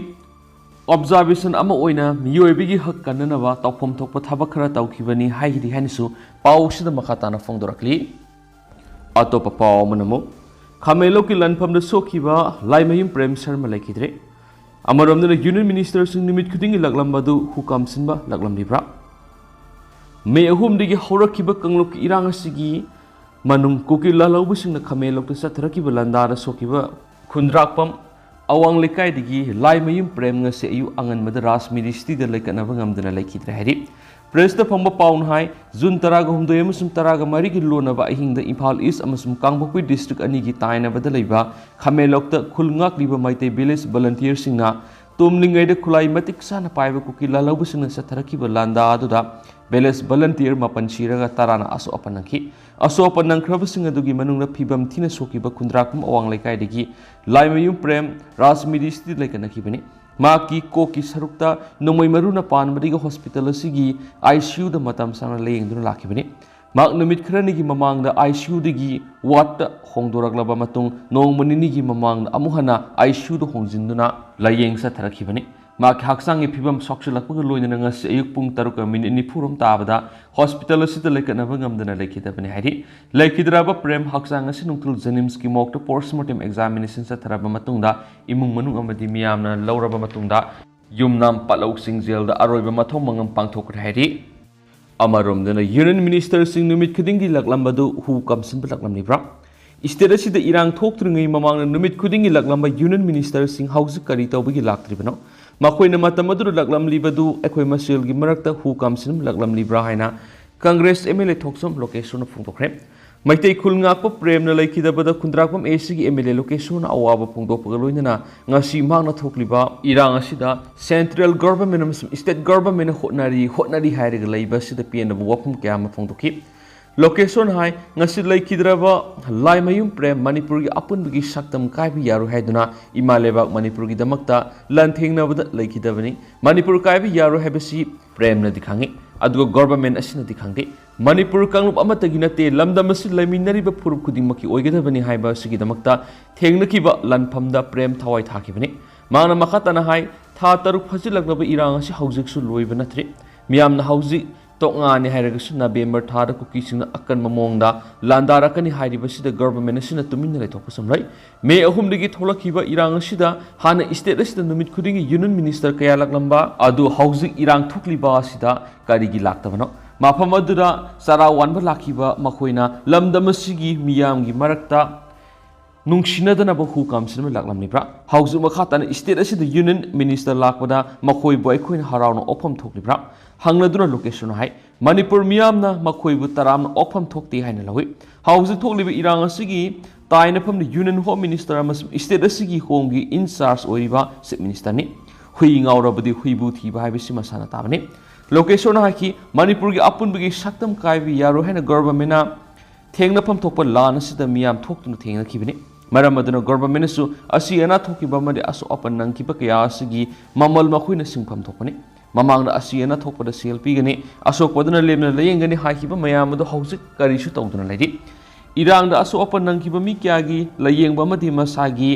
ꯑꯣꯕꯖꯥꯔꯕꯦꯁꯟ ꯑꯃ ꯑꯣꯏꯅ ꯃꯤꯑꯣꯏꯕꯒꯤ ꯍꯛ ꯀꯟꯅꯅꯕ ꯇꯧꯐꯝ ꯊꯣꯛꯄ ꯊꯕꯛ ꯈꯔ ꯇꯧꯈꯤꯕꯅꯤ ꯍꯥꯏꯈꯤꯗꯦ ꯍꯥꯏꯅꯁꯨ ꯄꯥꯎ ꯑꯁꯤꯗ ꯃꯈꯥ ꯇꯥꯅ ꯐꯣꯡꯗꯣꯔꯛꯂꯤ꯫ ꯑꯇꯣꯞꯄ ꯄꯥꯎ ꯑꯃꯅ ꯑꯃꯨꯛ ꯈꯥꯃꯦꯟꯂꯣꯛꯀꯤ ꯂꯟꯐꯝꯗ ꯁꯣꯛꯈꯤꯕ ꯂꯥꯏꯃꯌꯨꯝ ꯄ꯭ꯔꯦꯝ ꯁꯔꯃ ꯂꯩꯈꯤꯗ꯭ꯔꯦ꯫ ꯑꯃꯔꯣꯝꯗꯅ ꯌꯨꯅꯤꯌꯟ ꯃꯤꯅꯤꯁꯇꯔꯁꯤꯡ ꯅꯨꯃꯤꯠ ꯈꯨꯗꯤꯡꯒꯤ ꯂꯥꯛꯂꯝꯕ ꯑꯗꯨ ꯍꯨ ꯀꯥꯝꯁꯤꯟꯕ ꯂꯥꯛꯂꯝꯂꯤꯕ꯭ꯔꯥ? ꯃꯦ ꯑꯍꯨꯝꯗꯒꯤ ꯍꯧꯔꯛꯈꯤꯕ ꯀꯥꯡꯂꯨꯞꯀꯤ ꯏꯔꯥꯡ ꯑꯁꯤꯒꯤ ꯃꯅꯨꯡ ꯀꯨꯀꯤ ꯂꯥꯜꯍꯧꯕꯁꯤꯡꯅ ꯈꯥꯃꯦꯟꯂꯣꯛꯇ ꯆꯠꯊꯔꯛꯈꯤꯕ ꯂꯥꯟꯗꯥꯗ ꯁꯣꯛꯈꯤꯕ ꯈꯨꯟꯗ꯭ꯔꯥꯛꯄꯝ ꯑꯋꯥꯡ ꯂꯩꯀꯥꯏꯗꯒꯤ ꯂꯥꯏꯃꯌꯨꯝ ꯄ꯭ꯔꯦꯝ ꯉꯁꯤ ꯑꯌꯨꯛ ꯑꯉꯟꯕꯗ ꯔꯥꯖꯃꯤꯔꯤ ꯁꯤꯇꯤꯗ ꯂꯩꯀꯠꯅꯕ ꯉꯝꯗꯅ ꯂꯩꯈꯤꯗ꯭ꯔꯦ ꯍꯥꯏꯔꯤ꯫ ꯄ꯭ꯔꯦꯁꯇ ꯐꯪꯕ ꯄꯥꯎꯅ ꯍꯥꯏ, ꯖꯨꯟ ꯇꯔꯥꯒ ꯍꯨꯝꯗꯣꯏ ꯑꯃꯁꯨꯡ ꯇꯔꯥꯒ ꯃꯔꯤꯒꯤ ꯂꯣꯟꯅꯕ ꯑꯍꯤꯡꯗ ꯏꯝꯐꯥꯜ ꯏꯁ ꯑꯃꯁꯨꯡ ꯀꯥꯡꯄꯣꯛꯄꯤ ꯗꯤꯁꯇ꯭ꯔꯤꯛ ꯑꯅꯤꯒꯤ ꯇꯥꯏꯅꯕꯗ ꯂꯩꯕ ꯈꯥꯃꯦꯟꯂꯣꯛꯇ ꯈꯨꯜ ꯉꯥꯛꯂꯤꯕ ꯃꯩꯇꯩ ꯚꯤꯂꯦꯖ ꯚꯣꯂꯟꯇꯤꯌꯔꯁꯤꯡꯅ ꯇꯨꯝꯂꯤꯉꯩꯗ ꯈꯨꯠꯂꯥꯏ ꯃꯇꯤꯛ ꯆꯥꯅ ꯄꯥꯏꯕ ꯀꯨꯀꯤ ꯂꯥꯜꯍꯧꯕꯁꯤꯡꯅ ꯆꯠꯊꯔꯛꯈꯤꯕ ꯂꯥꯟꯗꯥ ꯑꯗꯨꯗ ꯚꯤꯂꯦꯖ ꯚꯣꯂꯟꯇꯤꯌꯔ ꯃꯥꯄꯟ ꯁꯤꯔꯒ ꯇꯔꯥꯅ ꯑꯁꯣꯛ ꯑꯄꯟ ꯅꯪꯈꯤ꯫ ꯑꯁꯣꯛ ꯑꯄꯟ ꯅꯪꯈ꯭ꯔꯕꯁꯤꯡ ꯑꯗꯨꯒꯤ ꯃꯅꯨꯡꯗ ꯐꯤꯕꯝ ꯊꯤꯅ ꯁꯣꯛꯈꯤꯕ ꯈꯨꯟꯗ꯭ꯔꯥꯛꯄꯝ ꯑꯋꯥꯡ ꯂꯩꯀꯥꯏꯗꯒꯤ ꯂꯥꯏꯃꯌꯨꯝ ꯄ꯭ꯔꯦꯝ ꯔꯥꯖꯃꯤꯔꯤ ꯁꯤꯇꯤ ꯂꯩꯀꯠꯅꯈꯤꯕꯅꯤ꯫ ꯃꯍꯥꯛꯀꯤ ꯀꯣꯛꯀꯤ ꯁꯔꯨꯛꯇ ꯅꯣꯡꯃꯩ ꯃꯔꯨꯅ ꯄꯥꯟꯕꯗꯒꯤ ꯍꯣꯁꯄꯤꯇꯥꯜ ꯑꯁꯤꯒꯤ ꯑꯥꯏ ꯁꯤ ꯌꯨꯗ ꯃꯇꯝ ꯁꯥꯡꯅ ꯂꯥꯌꯦꯡꯗꯨꯅ ꯂꯥꯛꯈꯤꯕꯅꯤ꯫ ꯃꯍꯥꯛ ꯅꯨꯃꯤꯠ ꯈꯔꯅꯤꯒꯤ ꯃꯃꯥꯡꯗ ꯑꯥꯏ ꯁꯤ ꯌꯨꯗꯒꯤ ꯋꯥꯔꯗꯇ ꯍꯣꯡꯗꯣꯔꯛꯂꯕ ꯃꯇꯨꯡ, ꯅꯣꯡꯃ ꯅꯤꯅꯤꯒꯤ ꯃꯃꯥꯡꯗ ꯑꯃꯨꯛ ꯍꯟꯅ ꯑꯥꯏ ꯁꯤ ꯌꯨꯗ ꯍꯣꯡꯖꯤꯟꯗꯨꯅ ꯂꯥꯌꯦꯡ ꯆꯠꯊꯔꯛꯈꯤꯕꯅꯤ꯫ ꯃꯍꯥꯛꯀꯤ ꯍꯛꯆꯥꯡꯒꯤ ꯐꯤꯕꯝ ꯁꯣꯛꯆꯤꯜꯂꯛꯄꯒ ꯂꯣꯏꯅꯅ ꯉꯁꯤ ꯑꯌꯨꯛ ꯄꯨꯡ ꯇꯔꯨꯛꯀ ꯃꯤꯅꯤꯠ ꯅꯤꯐꯨ ꯔꯣꯝ ꯇꯥꯕꯗ ꯍꯣꯁꯄꯤꯇꯥꯜ ꯑꯁꯤꯗ ꯂꯩꯀꯠꯅꯕ ꯉꯝꯗꯅ ꯂꯩꯈꯤꯗꯕꯅꯤ ꯍꯥꯏꯔꯤ꯫ ꯂꯩꯈꯤꯗ꯭ꯔꯕ ꯄ꯭ꯔꯦꯝ ꯍꯛꯆꯥꯡ ꯑꯁꯤ ꯅꯨꯡꯊꯤꯜ ꯖꯦꯅꯤꯝꯁꯀꯤ ꯃꯣꯔꯒꯇ ꯄꯣꯁꯃꯣꯔꯇꯦꯝ ꯑꯦꯛꯖꯥꯃꯤꯅꯦꯁꯟ ꯆꯠꯊꯔꯕ ꯃꯇꯨꯡꯗ ꯏꯃꯨꯡ ꯃꯅꯨꯡ ꯑꯃꯗꯤ ꯃꯤꯌꯥꯝꯅ ꯂꯧꯔꯕ ꯃꯇꯨꯡꯗ ꯌꯨꯝꯅꯥꯝ ꯄꯥꯠꯂꯧ ꯆꯤꯡꯖꯦꯜꯗ ꯑꯔꯣꯏꯕ ꯃꯊꯧ ꯃꯉꯝ ꯄꯥꯡꯊꯣꯛꯈ꯭ꯔꯦ ꯍꯥꯏꯔꯤ꯫ ꯑꯃꯔꯣꯝꯗꯅ ꯌꯨꯅꯤꯌꯟ ꯃꯤꯅꯤꯁꯇꯔꯁꯤꯡ ꯅꯨꯃꯤꯠ ꯈꯨꯗꯤꯡꯒꯤ ꯂꯥꯛꯂꯝꯕꯗꯨ ꯍꯨ ꯀꯝꯁꯤꯟꯕ ꯂꯥꯛꯂꯝꯂꯤꯕ꯭ꯔꯥ? ꯁ꯭ꯇꯦꯠ ꯑꯁꯤꯗ ꯏꯔꯥꯡ ꯊꯣꯛꯇ꯭ꯔꯤꯉꯩ ꯃꯃꯥꯡꯗ ꯅꯨꯃꯤꯠ ꯈꯨꯗꯤꯡꯒꯤ ꯂꯥꯛꯂꯝꯕ ꯌꯨꯅꯤꯌꯟ ꯃꯤꯅꯤꯁꯇꯔꯁꯤꯡ ꯍꯧꯖꯤꯛ ꯀꯔꯤ ꯇꯧꯕꯒꯤ ꯂꯥꯛꯇ꯭ꯔꯤꯕꯅꯣ? ꯃꯈꯣꯏꯅ ꯃꯇꯝ ꯑꯗꯨꯗ ꯂꯥꯛꯂꯝꯂꯤꯕꯗꯨ ꯑꯩꯈꯣꯏ ꯃꯁꯦꯜꯒꯤ ꯃꯔꯛꯇ ꯍꯨ ꯀꯝꯁꯤꯟꯕ ꯂꯥꯛꯂꯝꯂꯤꯕ꯭ꯔꯥ ꯍꯥꯏꯅ ꯀꯪꯒ꯭ꯔꯦꯁ ꯑꯦꯝ ꯑꯦꯜ ꯑꯦ ꯊꯣꯛꯆꯣꯝ ꯂꯣꯀꯦꯁꯣꯔꯅ ꯐꯣꯡꯗꯣꯛꯈ꯭ꯔꯦ꯫ ꯃꯩꯇꯩ ꯈꯨꯜ ꯉꯥꯛꯄ ꯄ꯭ꯔꯦꯝꯅ ꯂꯩꯈꯤꯗꯕꯗ ꯈꯨꯟꯗ꯭ꯔꯥꯛꯄꯝ ꯑꯦ ꯁꯤꯒꯤ ꯑꯦꯝ ꯑꯦꯜ ꯑꯦ ꯂꯣꯀꯦꯁꯣꯔꯅ ꯑꯋꯥꯕ ꯐꯣꯡꯗꯣꯛꯄꯒ ꯂꯣꯏꯅꯅ ꯉꯁꯤ ꯃꯍꯥꯛꯅ ꯊꯣꯛꯂꯤꯕ ꯏꯔꯥꯡ ꯑꯁꯤꯗ ꯁꯦꯟꯇ꯭ꯔꯦꯜ ꯒꯚꯔꯟꯃꯦꯟꯠ ꯑꯃꯁꯨꯡ ꯁ꯭ꯇꯦꯠ ꯒꯚꯔꯟꯃꯦꯟꯠꯅ ꯍꯣꯠꯅꯔꯤ, ꯍꯣꯠꯅꯔꯤ ꯍꯥꯏꯔꯒ ꯂꯩꯕ ꯑꯁꯤꯗ ꯄꯦꯟꯗꯕ ꯋꯥꯐꯝ ꯀꯌꯥ ꯑꯃ ꯐꯣꯡꯗꯣꯛꯈꯤ꯫ ꯂꯣꯀꯦꯁꯣꯔꯅ ꯍꯥꯏ, ꯉꯁꯤ ꯂꯩꯈꯤꯗ꯭ꯔꯕ ꯂꯥꯏꯃꯌꯨꯝ ꯄ꯭ꯔꯦꯝ ꯃꯅꯤꯄꯨꯔꯒꯤ ꯑꯄꯨꯟꯕꯒꯤ ꯁꯛꯇꯝ ꯀꯥꯏꯕ ꯌꯥꯔꯣꯏ ꯍꯥꯏꯗꯨꯅ ꯏꯃꯥ ꯂꯩꯕꯥꯛ ꯃꯅꯤꯄꯨꯔꯒꯤꯗꯃꯛꯇ ꯂꯥꯟꯊꯦꯡꯅꯕꯗ ꯂꯩꯈꯤꯗꯕꯅꯤ꯫ ꯃꯅꯤꯄꯨꯔ ꯀꯥꯏꯕ ꯌꯥꯔꯣꯏ ꯍꯥꯏꯕꯁꯤ ꯄ꯭ꯔꯦꯝꯅꯗꯤ ꯈꯪꯏ, ꯑꯗꯨꯒ ꯒꯣꯚꯔꯟꯃꯦꯟꯠ ꯑꯁꯤꯅꯗꯤ ꯈꯪꯗꯦ꯫ ꯃꯅꯤꯄꯨꯔ ꯀꯥꯡꯂꯨꯞ ꯑꯃꯠꯇꯒꯤ ꯅꯠꯇꯦ, ꯂꯝꯗꯝ ꯑꯁꯤ ꯂꯩꯃꯤꯟꯅꯔꯤꯕ ꯐꯨꯔꯨꯞ ꯈꯨꯗꯤꯡꯃꯛꯀꯤ ꯑꯣꯏꯒꯗꯕꯅꯤ ꯍꯥꯏꯕ ꯑꯁꯤꯒꯤꯗꯃꯛꯇ ꯊꯦꯡꯅꯈꯤꯕ ꯂꯥꯟꯐꯝꯗ ꯄ꯭ꯔꯦꯝ ꯊꯋꯥꯏ ꯊꯥꯈꯤꯕꯅꯤ꯫ ꯃꯍꯥꯛꯅ ꯃꯈꯥ ꯇꯥꯅ ꯍꯥꯏ, ꯊꯥ ꯇꯔꯨꯛ ꯐꯥꯖꯤꯜꯂꯛꯂꯕ ꯏꯔꯥꯡ ꯑꯁꯤ ꯍꯧꯖꯤꯛꯁꯨ ꯂꯣꯏꯕ ꯅꯠꯇ꯭ꯔꯤ꯫ ꯃꯤꯌꯥꯝꯅ ꯍꯧꯖꯤꯛ ꯇꯣꯛꯉꯥꯅꯤ ꯍꯥꯏꯔꯒꯁꯨ ꯅꯕꯦꯝꯕꯔ ꯊꯥꯗ ꯀꯨꯀꯤꯁꯤꯡꯅ ꯑꯀꯟꯕ ꯃꯑꯣꯡꯗ ꯂꯥꯟꯗꯥꯔꯛꯀꯅꯤ ꯍꯥꯏꯔꯤꯕꯁꯤꯗ ꯒꯣꯚꯔꯟꯃꯦꯟꯠ ꯑꯁꯤꯅ ꯇꯨꯃꯤꯟꯅ ꯂꯩꯊꯣꯛꯄ ꯆꯨꯝꯂꯣꯏ꯫ ꯃꯦ ꯑꯍꯨꯝꯗꯒꯤ ꯊꯣꯛꯂꯛꯈꯤꯕ ꯏꯔꯥꯡ ꯑꯁꯤꯗ ꯍꯥꯟꯅ ꯁ꯭ꯇꯦꯠ ꯑꯁꯤꯗ ꯅꯨꯃꯤꯠ ꯈꯨꯗꯤꯡꯒꯤ ꯌꯨꯅꯤꯌꯟ ꯃꯤꯅꯤꯁꯇꯔ ꯀꯌꯥ ꯂꯥꯛꯂꯝꯕ ꯑꯗꯨ ꯍꯧꯖꯤꯛ ꯏꯔꯥꯡ ꯊꯣꯛꯂꯤꯕ ꯑꯁꯤꯗ ꯀꯔꯤꯒꯤ ꯂꯥꯛꯇꯕꯅꯣ? ꯃꯐꯝ ꯑꯗꯨꯗ ꯆꯔꯥ ꯋꯥꯟꯕ ꯂꯥꯛꯈꯤꯕ ꯃꯈꯣꯏꯅ ꯂꯝꯗꯝ ꯑꯁꯤꯒꯤ ꯃꯤꯌꯥꯝꯒꯤ ꯃꯔꯛꯇ ꯅꯨꯡꯁꯤꯅꯗꯅꯕ ꯍꯨ ꯀꯥꯝꯁꯤꯟꯕ ꯂꯥꯛꯂꯝꯂꯤꯕ꯭ꯔꯥ? ꯍꯧꯖꯤꯛ ꯃꯈꯥ ꯇꯥꯅ ꯁ꯭ꯇꯦꯠ ꯑꯁꯤꯗ ꯌꯨꯅꯤꯌꯟ ꯃꯤꯅꯤꯁꯇꯔ ꯂꯥꯛꯄꯗ ꯃꯈꯣꯏꯕꯨ ꯑꯩꯈꯣꯏꯅ ꯍꯔꯥꯎꯅ ꯑꯣꯛꯐꯝ ꯊꯣꯛꯂꯤꯕ꯭ꯔꯥ? ꯍꯪꯂꯗꯨꯅ ꯂꯣꯀꯦꯁꯣꯔꯅ ꯍꯥꯏ, ꯃꯅꯤꯄꯨꯔ ꯃꯤꯌꯥꯝꯅ ꯃꯈꯣꯏꯕꯨ ꯇꯔꯥꯝꯅ ꯑꯣꯛꯐꯝ ꯊꯣꯛꯇꯦ ꯍꯥꯏꯅ ꯂꯧꯏ꯫ ꯍꯧꯖꯤꯛ ꯊꯣꯛꯂꯤꯕ ꯏꯔꯥꯡ ꯑꯁꯤꯒꯤ ꯇꯥꯏꯅꯐꯝꯗꯤ ꯌꯨꯅꯤꯌꯟ ꯍꯣꯝ ꯃꯤꯅꯤꯁꯇꯔ ꯑꯃꯁꯨꯡ ꯁ꯭ꯇꯦꯠ ꯑꯁꯤꯒꯤ ꯍꯣꯝꯒꯤ ꯏꯟ ꯆꯥꯔꯖ ꯑꯣꯏꯔꯤꯕ ꯆꯤꯐ ꯃꯤꯅꯤꯁꯇꯔꯅꯤ꯫ ꯍꯨꯏ ꯉꯥꯎꯔꯕꯗꯤ ꯍꯨꯏꯕꯨ ꯊꯤꯕ ꯍꯥꯏꯕꯁꯤ ꯃꯁꯥꯅ ꯇꯥꯕꯅꯤ꯫ ꯂꯣꯀꯦꯁꯣꯔꯅ ꯍꯥꯏꯈꯤ, ꯃꯅꯤꯄꯨꯔꯒꯤ ꯑꯄꯨꯟꯕꯒꯤ ꯁꯛꯇꯝ ꯀꯥꯏꯕ ꯌꯥꯔꯣꯏ ꯍꯥꯏꯅ ꯒꯣꯚꯔꯟꯃꯦꯟꯠꯅ ꯊꯦꯡꯅꯐꯝ ꯊꯣꯛꯄ ꯂꯥꯟ ꯑꯁꯤꯗ ꯃꯤꯌꯥꯝ ꯊꯣꯛꯇꯨꯅ ꯊꯦꯡꯅꯈꯤꯕꯅꯤ꯫ ꯃꯔꯝ ꯑꯗꯨꯅ ꯒꯣꯚꯔꯟꯃꯦꯟꯠꯅꯁꯨ ꯑꯁꯤ ꯑꯅꯥ ꯊꯣꯛꯈꯤꯕ ꯑꯃꯗꯤ ꯑꯁꯣꯛ ꯑꯄꯟ ꯅꯪꯈꯤꯕ ꯀꯌꯥ ꯑꯁꯤꯒꯤ ꯃꯃꯜ ꯃꯈꯣꯏꯅ ꯁꯤꯡꯐꯝ ꯊꯣꯛꯄꯅꯤ꯫ ꯃꯃꯥꯡꯗ ꯑꯁꯤ ꯑꯅꯥ ꯊꯣꯛꯄꯗ ꯁꯦꯜ ꯄꯤꯒꯅꯤ, ꯑꯁꯣꯛꯄꯗꯨꯅ ꯂꯦꯝꯅ ꯂꯥꯌꯦꯡꯒꯅꯤ ꯍꯥꯏꯈꯤꯕ ꯃꯌꯥꯝ ꯑꯗꯨ ꯍꯧꯖꯤꯛ ꯀꯔꯤꯁꯨ ꯇꯧꯗꯨꯅ ꯂꯩꯔꯤ꯫ ꯏꯔꯥꯡꯗ ꯑꯁꯣꯛ ꯑꯄꯟ ꯅꯪꯈꯤꯕ ꯃꯤ ꯀꯌꯥꯒꯤ ꯂꯥꯌꯦꯡꯕ ꯑꯃꯗꯤ ꯃꯁꯥꯒꯤ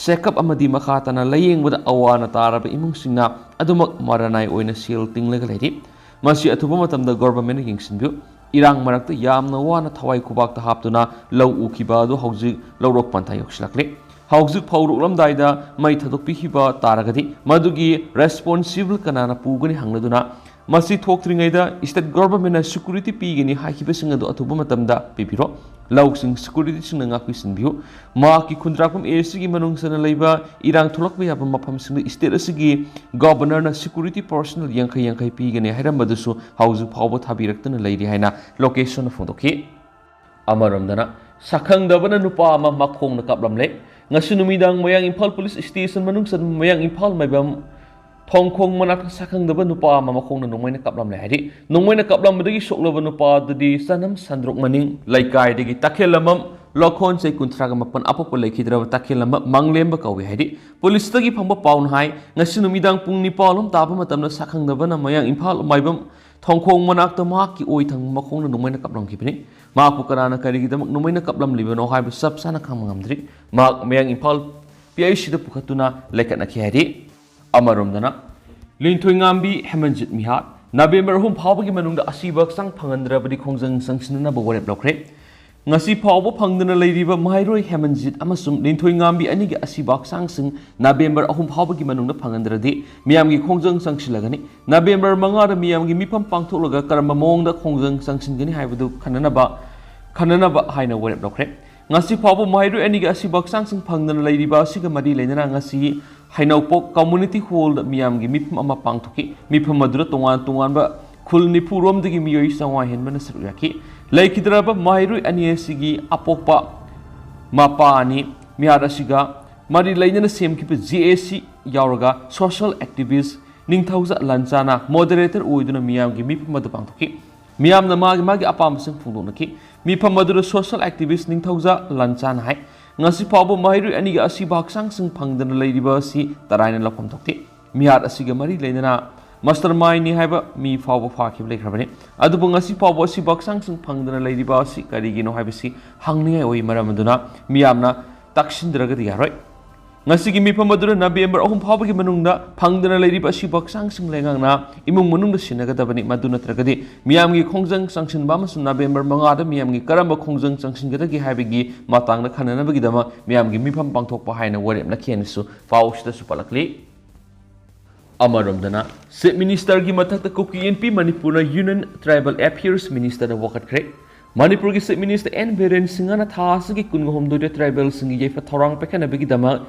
ꯆꯦꯛꯑꯞ ꯑꯃꯗꯤ ꯃꯈꯥ ꯇꯥꯅ ꯂꯥꯌꯦꯡꯕꯗ ꯑꯋꯥ ꯑꯅꯥ ꯇꯥꯔꯕ ꯏꯃꯨꯡꯁꯤꯡꯅ ꯑꯗꯨꯃꯛ ꯃꯔꯅꯥꯏ ꯑꯣꯏꯅ ꯁꯦꯜ ꯇꯤꯡꯂꯒ ꯂꯩꯔꯤ꯫ ꯃꯁꯤ ꯑꯊꯨꯕ ꯃꯇꯝꯗ ꯒꯣꯚꯔꯟꯃꯦꯟꯠꯅ ꯌꯦꯡꯁꯤꯟꯕꯤꯌꯨ꯫ ꯏꯔꯥꯡ ꯃꯔꯛꯇ ꯌꯥꯝꯅ ꯋꯥꯅ ꯊꯋꯥꯏ ꯈꯨꯕꯥꯛꯇ ꯍꯥꯞꯇꯨꯅ ꯂꯧ ꯎꯈꯤꯕ ꯑꯗꯨ ꯍꯧꯖꯤꯛ ꯂꯧꯔꯣꯛ ꯄꯟꯊꯥ ꯌꯧꯁꯤꯜꯂꯛꯂꯦ꯫ ꯍꯧꯖꯤꯛ ꯐꯧ ꯂꯣꯛꯂꯝꯗꯥꯏꯗ ꯃꯩ ꯊꯥꯗꯣꯛꯄꯤꯈꯤꯕ ꯇꯥꯔꯒꯗꯤ ꯃꯗꯨꯒꯤ ꯔꯦꯁꯄꯣꯟꯁꯤꯕꯜ ꯀꯅꯥꯅ ꯄꯨꯒꯅꯤ ꯍꯪꯂꯗꯨꯅ ꯃꯁꯤ ꯊꯣꯛꯇ꯭ꯔꯤꯉꯩꯗ ꯁ꯭ꯇꯦꯠ ꯒꯣꯚꯔꯟꯃꯦꯟꯠꯅ ꯁꯦꯀ꯭ꯌꯨꯔꯤꯇꯤ ꯄꯤꯒꯅꯤ ꯍꯥꯏꯈꯤꯕꯁꯤꯡ ꯑꯗꯨ ꯑꯊꯨꯕ ꯃꯇꯝꯗ ꯄꯤꯕꯤꯔꯣ꯫ ꯂꯧꯁꯤꯡ ꯁꯦꯀ꯭ꯌꯨꯔꯤꯇꯤꯁꯤꯡꯅ ꯉꯥꯛꯄꯤ ꯁꯤꯟꯕꯤꯌꯨ꯫ ꯃꯍꯥꯛꯀꯤ ꯈꯨꯟꯗ꯭ꯔꯥꯛꯄꯝ ꯑꯦ ꯑꯁꯤꯒꯤ ꯃꯅꯨꯡ ꯆꯟꯅ ꯂꯩꯕ ꯏꯔꯥꯡ ꯊꯣꯛꯂꯛꯄ ꯌꯥꯕ ꯃꯐꯝꯁꯤꯡꯗ ꯁ꯭ꯇꯦꯠ ꯑꯁꯤꯒꯤ ꯒꯣꯚꯔꯅꯔꯅ ꯁꯦꯀ꯭ꯌꯨꯔꯤꯇꯤ ꯄꯔꯁꯅꯦꯜ ꯌꯥꯡꯈꯩ ꯌꯥꯡꯈꯩ ꯄꯤꯒꯅꯤ ꯍꯥꯏꯔꯝꯕꯗꯨꯁꯨ ꯍꯧꯖꯤꯛ ꯐꯥꯎꯕ ꯊꯥꯕꯤꯔꯛꯇꯅ ꯂꯩꯔꯤ ꯍꯥꯏꯅ ꯂꯣꯀꯦꯁꯣꯔꯅ ꯐꯣꯡꯗꯣꯛꯈꯤ꯫ ꯑꯃꯔꯣꯝꯗꯅ ꯁꯛꯈꯪꯗꯕꯅ ꯅꯨꯄꯥ ꯑꯃ ꯃꯈꯣꯡꯅ ꯀꯥꯞꯂꯝꯂꯦ꯫ ꯉꯁꯤ ꯅꯨꯃꯤꯗꯥꯡ ꯃꯌꯥꯡ ꯏꯝꯐꯥꯜ ꯄꯨꯂꯤꯁ ꯁ꯭ꯇꯦꯁꯟ ꯃꯅꯨꯡ ꯆꯟꯕ ꯃꯌꯥꯡ ꯏꯝꯐꯥꯜ ꯃꯥꯏꯕꯝ ꯊꯣꯡꯈꯣꯡ ꯃꯅꯥꯛꯇ ꯁꯛꯈꯪꯗꯕ ꯅꯨꯄꯥ ꯑꯃ ꯃꯈꯣꯡꯅ ꯅꯣꯡꯃꯩꯅ ꯀꯥꯞꯂꯝꯂꯦ ꯍꯥꯏꯔꯤ꯫ ꯅꯣꯡꯃꯩꯅ ꯀꯥꯞꯂꯝꯕꯗꯒꯤ ꯁꯣꯛꯂꯕ ꯅꯨꯄꯥ ꯑꯗꯨꯗꯤ ꯆꯅꯝ ꯁꯟꯗ꯭ꯔꯣꯛ ꯃꯅꯤꯡ ꯂꯩꯀꯥꯏꯗꯒꯤ ꯇꯈꯦꯜꯂꯝꯕꯝ ꯂꯣꯈꯣꯟ, ꯆꯍꯤ ꯀꯨꯟꯊ꯭ꯔꯥ ꯃꯥꯄꯟ, ꯑꯄꯣꯛꯄ ꯂꯩꯈꯤꯗ꯭ꯔꯕ ꯇꯈꯦꯜꯂꯝꯕꯝ ꯃꯥꯡꯂꯦꯝꯕ ꯀꯧꯏ ꯍꯥꯏꯔꯤ꯫ ꯄꯨꯂꯤꯁꯇꯒꯤ ꯐꯪꯕ ꯄꯥꯎꯅ ꯍꯥꯏ, ꯉꯁꯤ ꯅꯨꯃꯤꯗꯥꯡ ꯄꯨꯡ ꯅꯤꯄꯥꯜ ꯂꯣꯝ ꯇꯥꯕ ꯃꯇꯝꯗ ꯁꯛꯈꯪꯗꯕꯅ ꯃꯌꯥꯡ ꯏꯝꯐꯥꯜ ꯃꯥꯏꯕꯝ ꯊꯣꯡꯈꯣꯡ ꯃꯅꯥꯛꯇ ꯃꯍꯥꯛꯀꯤ ꯑꯣꯏ ꯊꯪꯕ ꯃꯈꯣꯡꯗ ꯅꯣꯡꯃꯩꯅ ꯀꯥꯞꯂꯝꯈꯤꯕꯅꯤ꯫ ꯃꯍꯥꯛꯄꯨ ꯀꯅꯥꯅ ꯀꯔꯤꯒꯤꯗꯃꯛ ꯅꯣꯡꯃꯩꯅ ꯀꯥꯞꯂꯝꯂꯤꯕꯅꯣ ꯍꯥꯏꯕ ꯆꯞ ꯆꯥꯅ ꯈꯪꯕ ꯉꯝꯗ꯭ꯔꯤ꯫ ꯃꯍꯥꯛ ꯃꯌꯥꯡ ꯏꯝꯐꯥꯜ ꯄꯤ ꯑꯩꯆ ꯁꯤꯗ ꯄꯨꯈꯠꯇꯨꯅ ꯂꯩꯈꯠꯅꯈꯤ ꯍꯥꯏꯔꯤ꯫ ꯑꯃꯔꯣꯝꯗꯅ, ꯂꯤꯟꯊꯣꯏꯉꯥꯝꯕꯤ ꯍꯦꯃꯟꯖꯤꯠ ꯃꯤꯍꯥꯠ꯫ ꯅꯕꯦꯝꯕꯔ ꯑꯍꯨꯝ ꯐꯥꯎꯕꯒꯤ ꯃꯅꯨꯡꯗ ꯑꯁꯤꯕ ꯍꯛꯆꯥꯡ ꯐꯪꯍꯟꯗ꯭ꯔꯕꯗꯤ ꯈꯣꯡꯖꯪ ꯆꯪꯁꯤꯟꯅꯅꯕ ꯋꯥꯔꯦꯞ ꯂꯧꯈ꯭ꯔꯦ꯫ ꯉꯁꯤ ꯐꯥꯎꯕ ꯐꯪꯗꯅ ꯂꯩꯔꯤꯕ ꯃꯍꯩꯔꯣꯏ ꯍꯦꯃꯟꯖꯤꯠ ꯑꯃꯁꯨꯡ ꯂꯤꯟꯊꯣꯏꯉꯥꯝꯕꯤ ꯑꯅꯤꯒꯤ ꯑꯁꯤꯕ ꯍꯛꯆꯥꯡꯁꯤꯡ ꯅꯕꯦꯝꯕꯔ ꯑꯍꯨꯝ ꯐꯥꯎꯕꯒꯤ ꯃꯅꯨꯡꯗ ꯐꯪꯍꯟꯗ꯭ꯔꯗꯤ ꯃꯤꯌꯥꯝꯒꯤ ꯈꯣꯡꯖꯪ ꯆꯪꯁꯤꯜꯂꯒꯅꯤ꯫ ꯅꯕꯦꯝꯕꯔ ꯃꯉꯥꯗ ꯃꯤꯌꯥꯝꯒꯤ ꯃꯤꯐꯝ ꯄꯥꯡꯊꯣꯛꯂꯒ ꯀꯔꯝꯕ ꯃꯑꯣꯡꯗ ꯈꯣꯡꯖꯪ ꯆꯪꯁꯤꯟꯒꯅꯤ ꯍꯥꯏꯕꯗꯨ ꯈꯟꯅꯅꯕ, ꯈꯟꯅꯅꯕ ꯍꯥꯏꯅ ꯋꯥꯔꯦꯞ ꯂꯧꯈ꯭ꯔꯦ꯫ ꯉꯁꯤ ꯐꯥꯎꯕ ꯃꯍꯩꯔꯣꯏ ꯑꯅꯤꯒꯤ ꯑꯁꯤꯕ ꯍꯛꯆꯥꯡꯁꯤꯡ ꯐꯪꯗꯅ ꯂꯩꯔꯤꯕ ꯑꯁꯤꯒ ꯃꯔꯤ ꯂꯩꯅꯅ ꯉꯁꯤ ꯍꯩꯅꯧꯄꯣꯛ ꯀꯝꯃꯨꯅꯤꯇꯤ ꯍꯣꯜꯗ ꯃꯤꯌꯥꯝꯒꯤ ꯃꯤꯐꯝ ꯑꯃ ꯄꯥꯡꯊꯣꯛꯈꯤ꯫ ꯃꯤꯐꯝ ꯑꯗꯨꯗ ꯇꯣꯉꯥꯟ ꯇꯣꯉꯥꯟꯕ ꯈꯨꯜ ꯅꯤꯐꯨ ꯔꯣꯝꯗꯒꯤ ꯃꯤꯑꯣꯏ ꯆꯥꯝꯃꯉꯥ ꯍꯦꯟꯕꯅ ꯁꯔꯨꯛ ꯌꯥꯈꯤ꯫ ꯂꯩꯈꯤꯗ꯭ꯔꯕ ꯃꯍꯩꯔꯣꯏ ꯑꯅꯤ ꯑꯁꯤꯒꯤ ꯑꯄꯣꯛꯄ ꯃꯄꯥ ꯑꯅꯤ, ꯃꯤꯍꯥꯠ ꯑꯁꯤꯒ ꯃꯔꯤ ꯂꯩꯅꯅ ꯁꯦꯝꯈꯤꯕ ꯖꯦ ꯑꯦ ꯁꯤ ꯌꯥꯎꯔꯒ ꯁꯣꯁꯤꯌꯦꯜ ꯑꯦꯛꯇꯤꯚꯤꯁ ꯅꯤꯡꯊꯧꯖ ꯂꯟꯆꯥꯅ ꯃꯣꯗꯔꯦꯇꯔ ꯑꯣꯏꯗꯨꯅ ꯃꯤꯌꯥꯝꯒꯤ ꯃꯤꯐꯝ ꯑꯗꯨ ꯄꯥꯡꯊꯣꯛꯈꯤ꯫ ꯃꯤꯌꯥꯝꯅ ꯃꯥꯒꯤ ꯃꯥꯒꯤ ꯑꯄꯥꯝꯕꯁꯤꯡ ꯐꯣꯡꯗꯣꯛꯅꯈꯤ꯫ ꯃꯤꯐꯝ ꯑꯗꯨꯗ ꯁꯣꯁꯤꯌꯦꯜ ꯑꯦꯛꯇꯤꯚꯤꯁ ꯅꯤꯡꯊꯧꯖ ꯂꯟꯆꯥꯅ ꯍꯥꯏ, ꯉꯁꯤ ꯐꯥꯎꯕ ꯃꯍꯩꯔꯣꯏ ꯑꯅꯤꯒꯤ ꯑꯁꯤꯕ ꯍꯛꯆꯥꯡꯁꯤꯡ ꯐꯪꯗꯅ ꯂꯩꯔꯤꯕ ꯑꯁꯤ ꯇꯔꯥꯏꯅ ꯂꯧꯐꯝ ꯊꯣꯛꯇꯦ꯫ ꯃꯤꯍꯥꯠ ꯑꯁꯤꯒ ꯃꯔꯤ ꯂꯩꯅꯅ ꯃꯥꯁꯇꯔ ꯃꯥꯏꯟꯅꯤ ꯍꯥꯏꯕ ꯃꯤ ꯐꯥꯎꯕ ꯐꯥꯈꯤꯕ ꯂꯩꯈ꯭ꯔꯕꯅꯤ꯫ ꯑꯗꯨꯕꯨ ꯉꯁꯤ ꯐꯥꯎꯕ ꯑꯁꯤꯕ ꯍꯛꯆꯥꯡꯁꯤꯡ ꯐꯪꯗꯅ ꯂꯩꯔꯤꯕ ꯑꯁꯤ ꯀꯔꯤꯒꯤꯅꯣ ꯍꯥꯏꯕꯁꯤ ꯍꯪꯅꯤꯡꯉꯥꯏ ꯑꯣꯏ꯫ ꯃꯔꯝ ꯑꯗꯨꯅ ꯃꯤꯌꯥꯝꯅ ꯇꯥꯛꯁꯤꯟꯗ꯭ꯔꯒꯗꯤ ꯌꯥꯔꯣꯏ꯫ ꯉꯁꯤꯒꯤ ꯃꯤꯐꯝ ꯑꯗꯨꯗ ꯅꯕꯦꯝꯕꯔ ꯑꯍꯨꯝ ꯐꯥꯎꯕꯒꯤ ꯃꯅꯨꯡꯗ ꯐꯪꯗꯅ ꯂꯩꯔꯤꯕ ꯑꯁꯤꯕ ꯍꯛꯆꯥꯡꯁꯤꯡ ꯂꯩꯉꯥꯛꯅ ꯏꯃꯨꯡ ꯃꯅꯨꯡꯗ ꯁꯤꯟꯅꯒꯗꯕꯅꯤ꯫ ꯃꯗꯨ ꯅꯠꯇ꯭ꯔꯒꯗꯤ ꯃꯤꯌꯥꯝꯒꯤ ꯈꯣꯡꯖꯪ ꯆꯪꯁꯤꯟꯕ ꯑꯃꯁꯨꯡ ꯅꯕꯦꯝꯕꯔ ꯃꯉꯥꯗ ꯃꯤꯌꯥꯝꯒꯤ ꯀꯔꯝꯕ ꯈꯣꯡꯖꯪ ꯆꯪꯁꯤꯟꯒꯗꯒꯦ ꯍꯥꯏꯕꯒꯤ ꯃꯇꯥꯡꯗ ꯈꯟꯅꯅꯕꯒꯤꯗꯃꯛ ꯃꯤꯌꯥꯝꯒꯤ ꯃꯤꯐꯝ ꯄꯥꯡꯊꯣꯛꯄ ꯍꯥꯏꯅ ꯋꯥꯔꯦꯞꯅꯈꯤ ꯍꯥꯏꯅꯁꯨ ꯄꯥꯎ ꯑꯁꯤꯗꯁꯨ ꯄꯜꯂꯛꯂꯤ꯫ ꯑꯃꯔꯣꯝꯗꯅ, ꯆꯤꯐ ꯃꯤꯅꯤꯁꯇꯔꯒꯤ ꯃꯊꯛꯇ ꯀꯨꯀꯤ ꯏꯟꯄꯤ ꯃꯅꯤꯄꯨꯔꯅ ꯌꯨꯅꯤꯌꯟ ꯇ꯭ꯔꯥꯏꯕꯦꯜ ꯑꯦꯐꯤꯌꯔꯁ ꯃꯤꯅꯤꯁꯇꯔꯗ ꯋꯥꯀꯠꯈ꯭ꯔꯦ꯫ ꯃꯅꯤꯄꯨꯔꯒꯤ ꯆꯤꯐ ꯃꯤꯅꯤꯁꯇꯔ ꯑꯦꯟ ꯕꯤꯔꯦꯟ ꯁꯤꯡꯍꯅ ꯊꯥ ꯑꯁꯤꯒꯤ ꯀꯨꯟꯒ ꯍꯨꯝꯗꯣꯏꯗ ꯇ꯭ꯔꯥꯏꯕꯦꯜꯁꯤꯡꯒꯤ ꯌꯥꯏꯐ ꯊꯧꯔꯥꯡ ꯄꯥꯏꯈꯠꯅꯕꯒꯤꯗꯃꯛ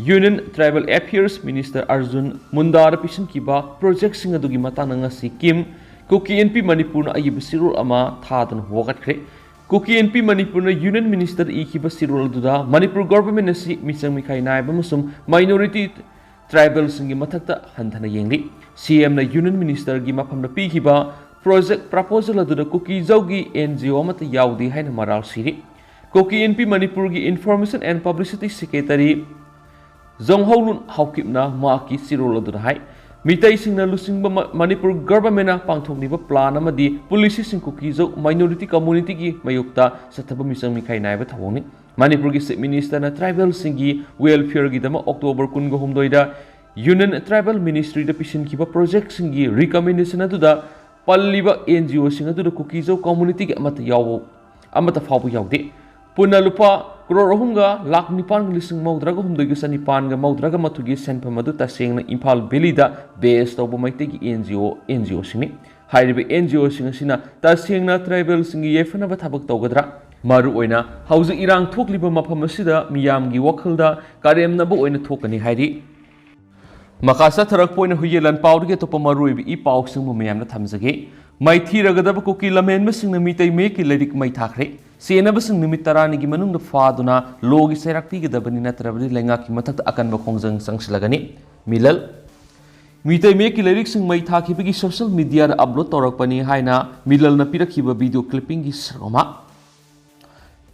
union tribal affairs minister Arjun ꯃꯨꯟꯗꯥꯗ ꯄꯤꯁꯤꯟꯈꯤꯕ ꯄ꯭ꯔꯣꯖꯦꯛꯁꯤꯡ ꯑꯗꯨꯒꯤ ꯃꯇꯥꯡꯗ ꯉꯁꯤ ꯀꯤꯝ, ꯀꯨꯀꯤ ꯏꯟꯄꯤ ꯃꯅꯤꯄꯨꯔꯅ ꯑꯏꯕ ꯆꯦꯔꯣꯜ ꯑꯃ ꯊꯥꯗꯨꯅ ꯋꯥꯀꯠꯈ꯭ꯔꯦ꯫ ꯀꯨꯀꯤ ꯏꯟꯄꯤ ꯃꯅꯤꯄꯨꯔꯅ ꯌꯨꯅꯤꯌꯟ ꯃꯤꯅꯤꯁꯇꯔꯗ ꯏꯈꯤꯕ ꯆꯦꯔꯣꯜ ꯑꯗꯨꯗ ꯃꯅꯤꯄꯨꯔ ꯒꯚꯔꯟꯃꯦꯟꯠ ꯑꯁꯤ ꯃꯤꯆꯪ ꯃꯤꯈꯥꯏ ꯅꯥꯏꯕ ꯑꯃꯁꯨꯡ ꯃꯥꯏꯅꯣꯔꯤꯇꯤ ꯇ꯭ꯔꯥꯏꯕꯦꯜꯁꯤꯡꯒꯤ ꯃꯊꯛꯇ ꯍꯟꯊꯅ ꯌꯦꯡꯂꯤ꯫ ꯁꯤ ꯑꯦꯝꯅ ꯌꯨꯅꯤꯌꯟ ꯃꯤꯅꯤꯁꯇꯔꯒꯤ ꯃꯐꯝꯗ ꯄꯤꯈꯤꯕ ꯄ꯭ꯔꯣꯖꯦꯛ ꯄ꯭ꯔꯄꯣꯖꯦꯜ ꯑꯗꯨꯗ ꯀꯨꯀꯤꯖꯧꯒꯤ ꯑꯦꯟ ꯖꯤ ꯑꯣ ꯑꯃꯠꯇ ꯌꯥꯎꯗꯦ ꯍꯥꯏꯅ ꯃꯔꯥꯜ ꯁꯤꯔꯤ꯫ ꯀꯨꯀꯤ ꯏꯟꯄꯤ ꯃꯅꯤꯄꯨꯔꯒꯤ ꯏꯟꯐꯣꯔꯃꯦꯁꯟ ꯑꯦꯟ ꯄꯕ꯭ꯂꯤꯁꯤꯇꯤ ꯁꯦꯀ꯭ꯔꯦꯇꯔꯤ ꯖꯣꯡꯍꯧꯂꯨꯟ ꯍꯥꯎꯀꯤꯞꯅ ꯃꯍꯥꯛꯀꯤ ꯆꯦꯔꯣꯜ ꯑꯗꯨꯗ ꯍꯥꯏ, ꯃꯤꯇꯩꯁꯤꯡꯅ ꯂꯨꯆꯤꯡꯕ ꯃ-, ꯃꯅꯤꯄꯨꯔ ꯒꯚꯔꯟꯃꯦꯟꯅ ꯄꯥꯡꯊꯣꯛꯂꯤꯕ ꯄ꯭ꯂꯥꯟ ꯑꯃꯗꯤ ꯄꯣꯂꯤꯁꯤꯁꯤꯡ ꯀꯨꯀꯤꯖꯧ ꯃꯥꯏꯅꯣꯔꯤꯇꯤ ꯀꯝꯃ꯭ꯌꯨꯅꯤꯇꯤꯒꯤ ꯃꯥꯌꯣꯛꯇ ꯆꯠꯊꯕ ꯃꯤꯆꯪ ꯃꯤꯈꯥꯏ ꯅꯥꯏꯕ ꯊꯧꯑꯣꯡꯅꯤ꯫ ꯃꯅꯤꯄꯨꯔꯒꯤ ꯆꯤꯐ ꯃꯤꯅꯤꯁꯇꯔꯅ ꯇ꯭ꯔꯥꯏꯕꯦꯜꯁꯤꯡꯒꯤ ꯋꯦꯜꯐꯤꯌꯔꯒꯤꯗꯃꯛ ꯑꯣꯛꯇꯣꯕꯔ ꯀꯨꯟꯒꯍꯨꯝꯗꯣꯏꯗ ꯌꯨꯅꯤꯌꯟ ꯇ꯭ꯔꯥꯏꯕꯦꯜ ꯃꯤꯅꯤꯁꯇ꯭ꯔꯤꯗ ꯄꯤꯁꯤꯟꯈꯤꯕ ꯄ꯭ꯔꯣꯖꯦꯛꯁꯤꯡꯒꯤ ꯔꯤꯀꯃꯦꯟꯗꯦꯁꯟ ꯑꯗꯨꯗ ꯄꯜꯂꯤꯕ ꯑꯦꯟ ꯖꯤ ꯑꯣꯁꯤꯡ ꯑꯗꯨꯗ ꯀꯨꯀꯤꯖꯧ ꯀꯝꯃ꯭ꯌꯨꯅꯤꯇꯤꯒꯤ ꯑꯃꯠꯇ ꯌꯥꯎꯕ, ꯑꯃꯠꯇ ꯐꯥꯎꯕ ꯌꯥꯎꯗꯦ꯫ ꯄꯨꯟꯅ ꯂꯨꯄꯥ ꯀ꯭ꯔꯣꯔ ꯑꯍꯨꯝꯒ ꯂꯥꯈ ꯅꯤꯄꯥꯟꯒ ꯂꯤꯁꯤꯡ ꯃꯧꯗ꯭ꯔꯥꯒ ꯍꯨꯝꯗꯣꯏꯒ ꯆꯅꯤꯄꯥꯟꯒ ꯃꯧꯗ꯭ꯔꯥꯒ ꯃꯥꯊꯣꯏꯒꯤ ꯁꯦꯟꯐꯝ ꯑꯗꯨ ꯇꯁꯦꯡꯅ ꯏꯝꯐꯥꯜ ꯚꯦꯂꯤꯗ ꯕꯦꯁ ꯇꯧꯕ ꯃꯩꯇꯩꯒꯤ and G O, and G ꯑꯣꯁꯤꯡꯅꯤ꯫ ꯍꯥꯏꯔꯤꯕ ꯑꯦꯟ ꯖꯤ ꯑꯣꯁꯤꯡ ꯑꯁꯤꯅ ꯇꯁꯦꯡꯅ ꯇ꯭ꯔꯥꯏꯕꯦꯜꯁꯤꯡꯒꯤ ꯌꯥꯏꯐꯅꯕ ꯊꯕꯛ ꯇꯧꯒꯗ꯭ꯔꯥ? ꯃꯔꯨꯑꯣꯏꯅ ꯍꯧꯖꯤꯛ ꯏꯔꯥꯡ ꯊꯣꯛꯂꯤꯕ ꯃꯐꯝ ꯑꯁꯤꯗ ꯃꯤꯌꯥꯝꯒꯤ ꯋꯥꯈꯜꯗ ꯀꯔꯦꯝꯅꯕ ꯑꯣꯏꯅ ꯊꯣꯛꯀꯅꯤ ꯍꯥꯏꯔꯤ꯫ ꯃꯈꯥ ꯆꯠꯊꯔꯛꯄ ꯑꯣꯏꯅ ꯍꯨꯏꯌꯦꯟ ꯂꯥꯟꯄꯥꯎꯗꯒꯤ ꯑꯇꯣꯞꯄ ꯃꯔꯨꯑꯣꯏꯕ ꯏ ꯄꯥꯎꯁꯤꯡꯕꯨ ꯃꯌꯥꯝꯗ ꯊꯝꯖꯒꯦ꯫ ꯃꯥꯏꯊꯤꯔꯒꯗꯕ ꯀꯨꯀꯤ ꯂꯝꯍꯦꯟꯕꯁꯤꯡꯅ ꯃꯤꯇꯩ ꯃꯌꯦꯛꯀꯤ ꯂꯥꯏꯔꯤꯛ ꯃꯩ ꯊꯥꯈ꯭ꯔꯦ꯫ ꯆꯦꯟꯅꯕꯁꯤꯡ ꯅꯨꯃꯤꯠ ꯇꯔꯥꯅꯤꯒꯤ ꯃꯅꯨꯡꯗ ꯐꯥꯗꯨꯅ ꯂꯣꯒꯤ ꯆꯩꯔꯥꯛ ꯄꯤꯒꯗꯕꯅꯤ, ꯅꯠꯇ꯭ꯔꯕꯗꯤ ꯂꯩꯉꯥꯛꯀꯤ ꯃꯊꯛꯇ ꯑꯀꯟꯕ ꯈꯣꯡꯖꯪ ꯆꯪꯁꯤꯜꯂꯒꯅꯤ꯫ ꯃꯤꯂꯜ꯫ ꯃꯤꯇꯩ ꯃꯌꯦꯛꯀꯤ ꯂꯥꯏꯔꯤꯛꯁꯤꯡ ꯃꯩ ꯊꯥꯈꯤꯕꯒꯤ ꯁꯣꯁꯤꯌꯦꯜ ꯃꯤꯗꯤꯌꯥꯗ ꯑꯞꯂꯣꯗ ꯇꯧꯔꯛꯄꯅꯤ ꯍꯥꯏꯅ ꯃꯤꯂꯜꯅ ꯄꯤꯔꯛꯈꯤꯕ ꯚꯤꯗꯤꯑꯣ ꯀ꯭ꯂꯤꯞꯄꯤꯡꯒꯤ ꯁꯔꯨꯛ ꯑꯃ꯫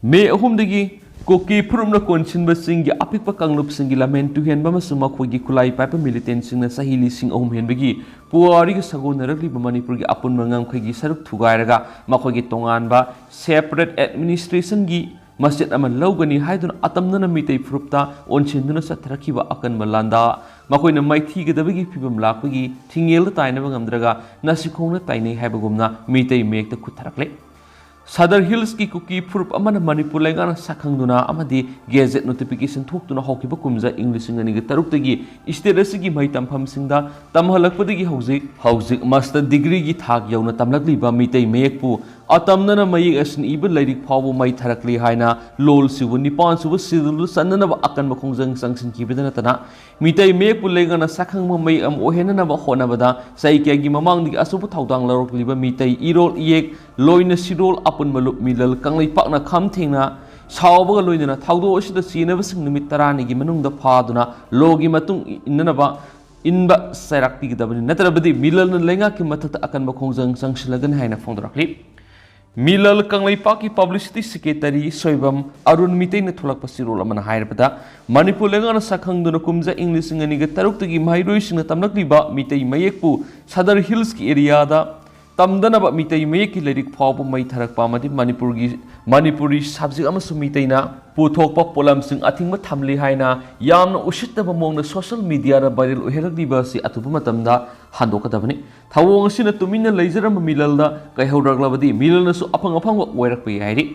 ꯃꯦ ꯑꯍꯨꯝꯗꯒꯤ ꯀꯨꯀꯤ ꯐꯨꯔꯨꯞꯅ ꯀꯣꯟꯁꯤꯟꯕꯁꯤꯡꯒꯤ ꯑꯄꯤꯛꯄ ꯀꯥꯡꯂꯨꯞꯁꯤꯡꯒꯤ ꯂꯝꯍꯦꯟ ꯇꯨꯍꯦꯟꯕ ꯑꯃꯁꯨꯡ ꯃꯈꯣꯏꯒꯤ ꯈꯨꯠꯂꯥꯏ ꯄꯥꯏꯕ ꯃꯤꯂꯤꯇꯦꯟꯁꯤꯡꯅ ꯆꯍꯤ ꯂꯤꯁꯤꯡ ꯑꯍꯨꯝ ꯍꯦꯟꯕꯒꯤ ꯄꯨꯋꯥꯔꯤꯒ ꯁꯥꯒꯣꯟꯅꯔꯛꯂꯤꯕ ꯃꯅꯤꯄꯨꯔꯒꯤ ꯑꯄꯨꯟꯕ ꯉꯝꯈꯩꯒꯤ ꯁꯔꯨꯛ ꯊꯨꯒꯥꯏꯔꯒ ꯃꯈꯣꯏꯒꯤ ꯇꯣꯉꯥꯟꯕ ꯁꯦꯄꯔꯦꯠ ꯑꯦꯗꯃꯤꯅꯤꯁꯇ꯭ꯔꯦꯁꯟꯒꯤ ꯃꯆꯦꯠ ꯑꯃ ꯂꯧꯒꯅꯤ ꯍꯥꯏꯗꯨꯅ ꯑꯇꯝꯅꯅ ꯃꯤꯇꯩ ꯐꯨꯔꯨꯞꯇ ꯑꯣꯟꯁꯤꯟꯗꯨꯅ ꯆꯠꯊꯔꯛꯈꯤꯕ ꯑꯀꯟꯕ ꯂꯥꯟꯗꯥ, ꯃꯈꯣꯏꯅ ꯃꯥꯏꯊꯤꯒꯗꯕꯒꯤ ꯐꯤꯕꯝ ꯂꯥꯛꯄꯒꯤ ꯊꯤꯡꯉꯦꯜꯗ ꯇꯥꯏꯅꯕ ꯉꯝꯗ꯭ꯔꯒ ꯅꯥꯁꯤꯈꯣꯡꯅ ꯇꯥꯏꯅꯩ ꯍꯥꯏꯕꯒꯨꯝꯅ ꯃꯤꯇꯩ ꯃꯌꯦꯛꯇ ꯈꯨꯠꯊꯔꯛꯂꯦ꯫ ꯁꯗꯔ ꯍꯤꯜꯁꯀꯤ ꯀꯨꯀꯤ ꯐꯨꯔꯨꯞ ꯑꯃꯅ ꯃꯅꯤꯄꯨꯔ ꯂꯩꯉꯥꯛꯅ ꯁꯛꯈꯪꯗꯨꯅ ꯑꯃꯗꯤ ꯒꯦꯖꯦꯠ ꯅꯣꯇꯤꯐꯤꯀꯦꯁꯟ ꯊꯣꯛꯇꯨꯅ ꯍꯧꯈꯤꯕ ꯀꯨꯝꯖꯥ ꯏꯪ ꯂꯤꯁꯤꯡ ꯑꯅꯤꯒ ꯇꯔꯨꯛꯇꯒꯤ ꯁ꯭ꯇꯦꯠ ꯑꯁꯤꯒꯤ ꯃꯍꯩ ꯇꯝꯐꯝꯁꯤꯡꯗ ꯇꯝꯍꯜꯂꯛꯄꯗꯒꯤ ꯍꯧꯖꯤꯛ, ꯍꯧꯖꯤꯛ ꯃꯥꯁꯇꯔ ꯗꯤꯒ꯭ꯔꯤꯒꯤ ꯊꯥꯛ ꯌꯧꯅ ꯇꯝꯂꯛꯂꯤꯕ ꯃꯤꯇꯩ ꯃꯌꯦꯛꯄꯨ ꯑꯇꯝꯅꯅ ꯃꯌꯦꯛ ꯑꯁꯤꯅ ꯏꯕ ꯂꯥꯏꯔꯤꯛ ꯐꯥꯎꯕ ꯃꯩ ꯊꯥꯔꯛꯂꯤ ꯍꯥꯏꯅ ꯂꯣꯜ ꯁꯤꯕꯨ ꯅꯤꯄꯥꯟ ꯁꯨꯕ ꯁꯤꯗꯨꯜꯗ ꯆꯟꯅꯅꯕ ꯑꯀꯟꯕ ꯈꯣꯡꯖꯪ ꯆꯪꯁꯤꯟꯈꯤꯕꯗ ꯅꯠꯇꯅ, ꯃꯤꯇꯩ ꯃꯌꯦꯛꯄꯨ ꯂꯩꯉꯥꯛꯅ ꯁꯛꯈꯪꯕ ꯃꯌꯦꯛ ꯑꯃ ꯑꯣꯏꯍꯟꯅꯅꯕ ꯍꯣꯠꯅꯕꯗ ꯆꯍꯤ ꯀꯌꯥꯒꯤ ꯃꯃꯥꯡꯗꯒꯤ ꯑꯆꯧꯕ ꯊꯧꯗꯥꯡ ꯂꯧꯔꯛꯂꯤꯕ ꯃꯤꯇꯩ ꯏꯔꯣꯜ ꯏꯌꯦꯛ ꯂꯣꯏꯅ ꯁꯤꯔꯣꯜ ꯑꯄꯨꯟꯕ ꯂꯨꯞ ꯃꯤꯂꯜ ꯀꯪꯂꯩꯄꯥꯛꯅ ꯈꯝ ꯊꯦꯡꯅ ꯁꯥꯎꯕꯒ ꯂꯣꯏꯅꯅ ꯊꯧꯗꯣꯛ ꯑꯁꯤꯗ ꯆꯦꯟꯅꯕꯁꯤꯡ ꯅꯨꯃꯤꯠ ꯇꯔꯥꯅꯤꯒꯤ ꯃꯅꯨꯡꯗ ꯐꯥꯗꯨꯅ ꯂꯣꯒꯤ ꯃꯇꯨꯡ ꯏꯟꯅꯅꯕ ꯏꯟꯕ ꯆꯩꯔꯥꯛ ꯄꯤꯒꯗꯕꯅꯤ, ꯅꯠꯇ꯭ꯔꯕꯗꯤ ꯃꯤꯂꯜꯅ ꯂꯩꯉꯥꯛꯀꯤ ꯃꯊꯛꯇ ꯑꯀꯟꯕ ꯈꯣꯡꯖꯪ ꯆꯪꯁꯤꯜꯂꯒꯅꯤ ꯍꯥꯏꯅ ꯐꯣꯡꯗꯣꯔꯛꯂꯤ꯫ ꯃꯤꯂꯜ ꯀꯪꯂꯩꯄꯥꯛꯀꯤ ꯄꯕ꯭ꯂꯤꯁꯤꯇꯤ ꯁꯦꯀ꯭ꯔꯦꯇꯔꯤ ꯁꯣꯏꯕꯝ ꯑꯔꯨꯟ ꯃꯤꯇꯩꯅ ꯊꯣꯛꯂꯛꯄ ꯆꯦꯔꯣꯜ ꯑꯃꯅ ꯍꯥꯏꯔꯕꯗ, ꯃꯅꯤꯄꯨꯔ ꯂꯩꯉꯥꯛꯅ ꯁꯛꯈꯪꯗꯨꯅ ꯀꯨꯝꯖꯥ ꯏꯪ ꯂꯤꯁꯤꯡ ꯑꯅꯤꯒ ꯇꯔꯨꯛꯇꯒꯤ ꯃꯍꯩꯔꯣꯏꯁꯤꯡꯅ ꯇꯝꯂꯛꯂꯤꯕ ꯃꯤꯇꯩ ꯃꯌꯦꯛꯄꯨ ꯁꯗꯔ ꯍꯤꯜꯁꯀꯤ ꯑꯦꯔꯤꯌꯥꯗ ꯇꯝꯗꯅꯕ ꯃꯤꯇꯩ ꯃꯌꯦꯛꯀꯤ ꯂꯥꯏꯔꯤꯛ ꯐꯥꯎꯕ ꯃꯩ ꯊꯥꯔꯛꯄ ꯑꯃꯗꯤ ꯃꯅꯤꯄꯨꯔꯒꯤ, ꯃꯅꯤꯄꯨꯔꯤ ꯁꯕꯖꯦꯛ ꯑꯃꯁꯨꯡ ꯃꯤꯇꯩꯅ ꯄꯨꯊꯣꯛꯄ ꯄꯣꯠꯂꯝꯁꯤꯡ ꯑꯊꯤꯡꯕ ꯊꯝꯂꯤ ꯍꯥꯏꯅ ꯌꯥꯝꯅ ꯎꯁꯤꯠꯇꯕ ꯃꯑꯣꯡꯗ ꯁꯣꯁꯤꯌꯦꯜ ꯃꯤꯗꯤꯌꯥꯗ ꯚꯥꯏꯔꯦꯜ ꯑꯣꯏꯍꯜꯂꯛꯂꯤꯕ ꯑꯁꯤ ꯑꯊꯨꯕ ꯃꯇꯝꯗ ꯍꯟꯗꯣꯛꯀꯗꯕꯅꯤ꯫ ꯊꯧꯑꯣꯡ ꯑꯁꯤꯅ ꯇꯨꯃꯤꯟꯅ ꯂꯩꯖꯔꯝꯕ ꯃꯤꯂꯜꯗ ꯀꯩꯍꯧꯔꯛꯂꯕꯗꯤ ꯃꯤꯂꯜꯅꯁꯨ ꯑꯐꯪ ꯑꯐꯪꯕ ꯑꯣꯏꯔꯛꯄ ꯌꯥꯏ ꯍꯥꯏꯔꯤ꯫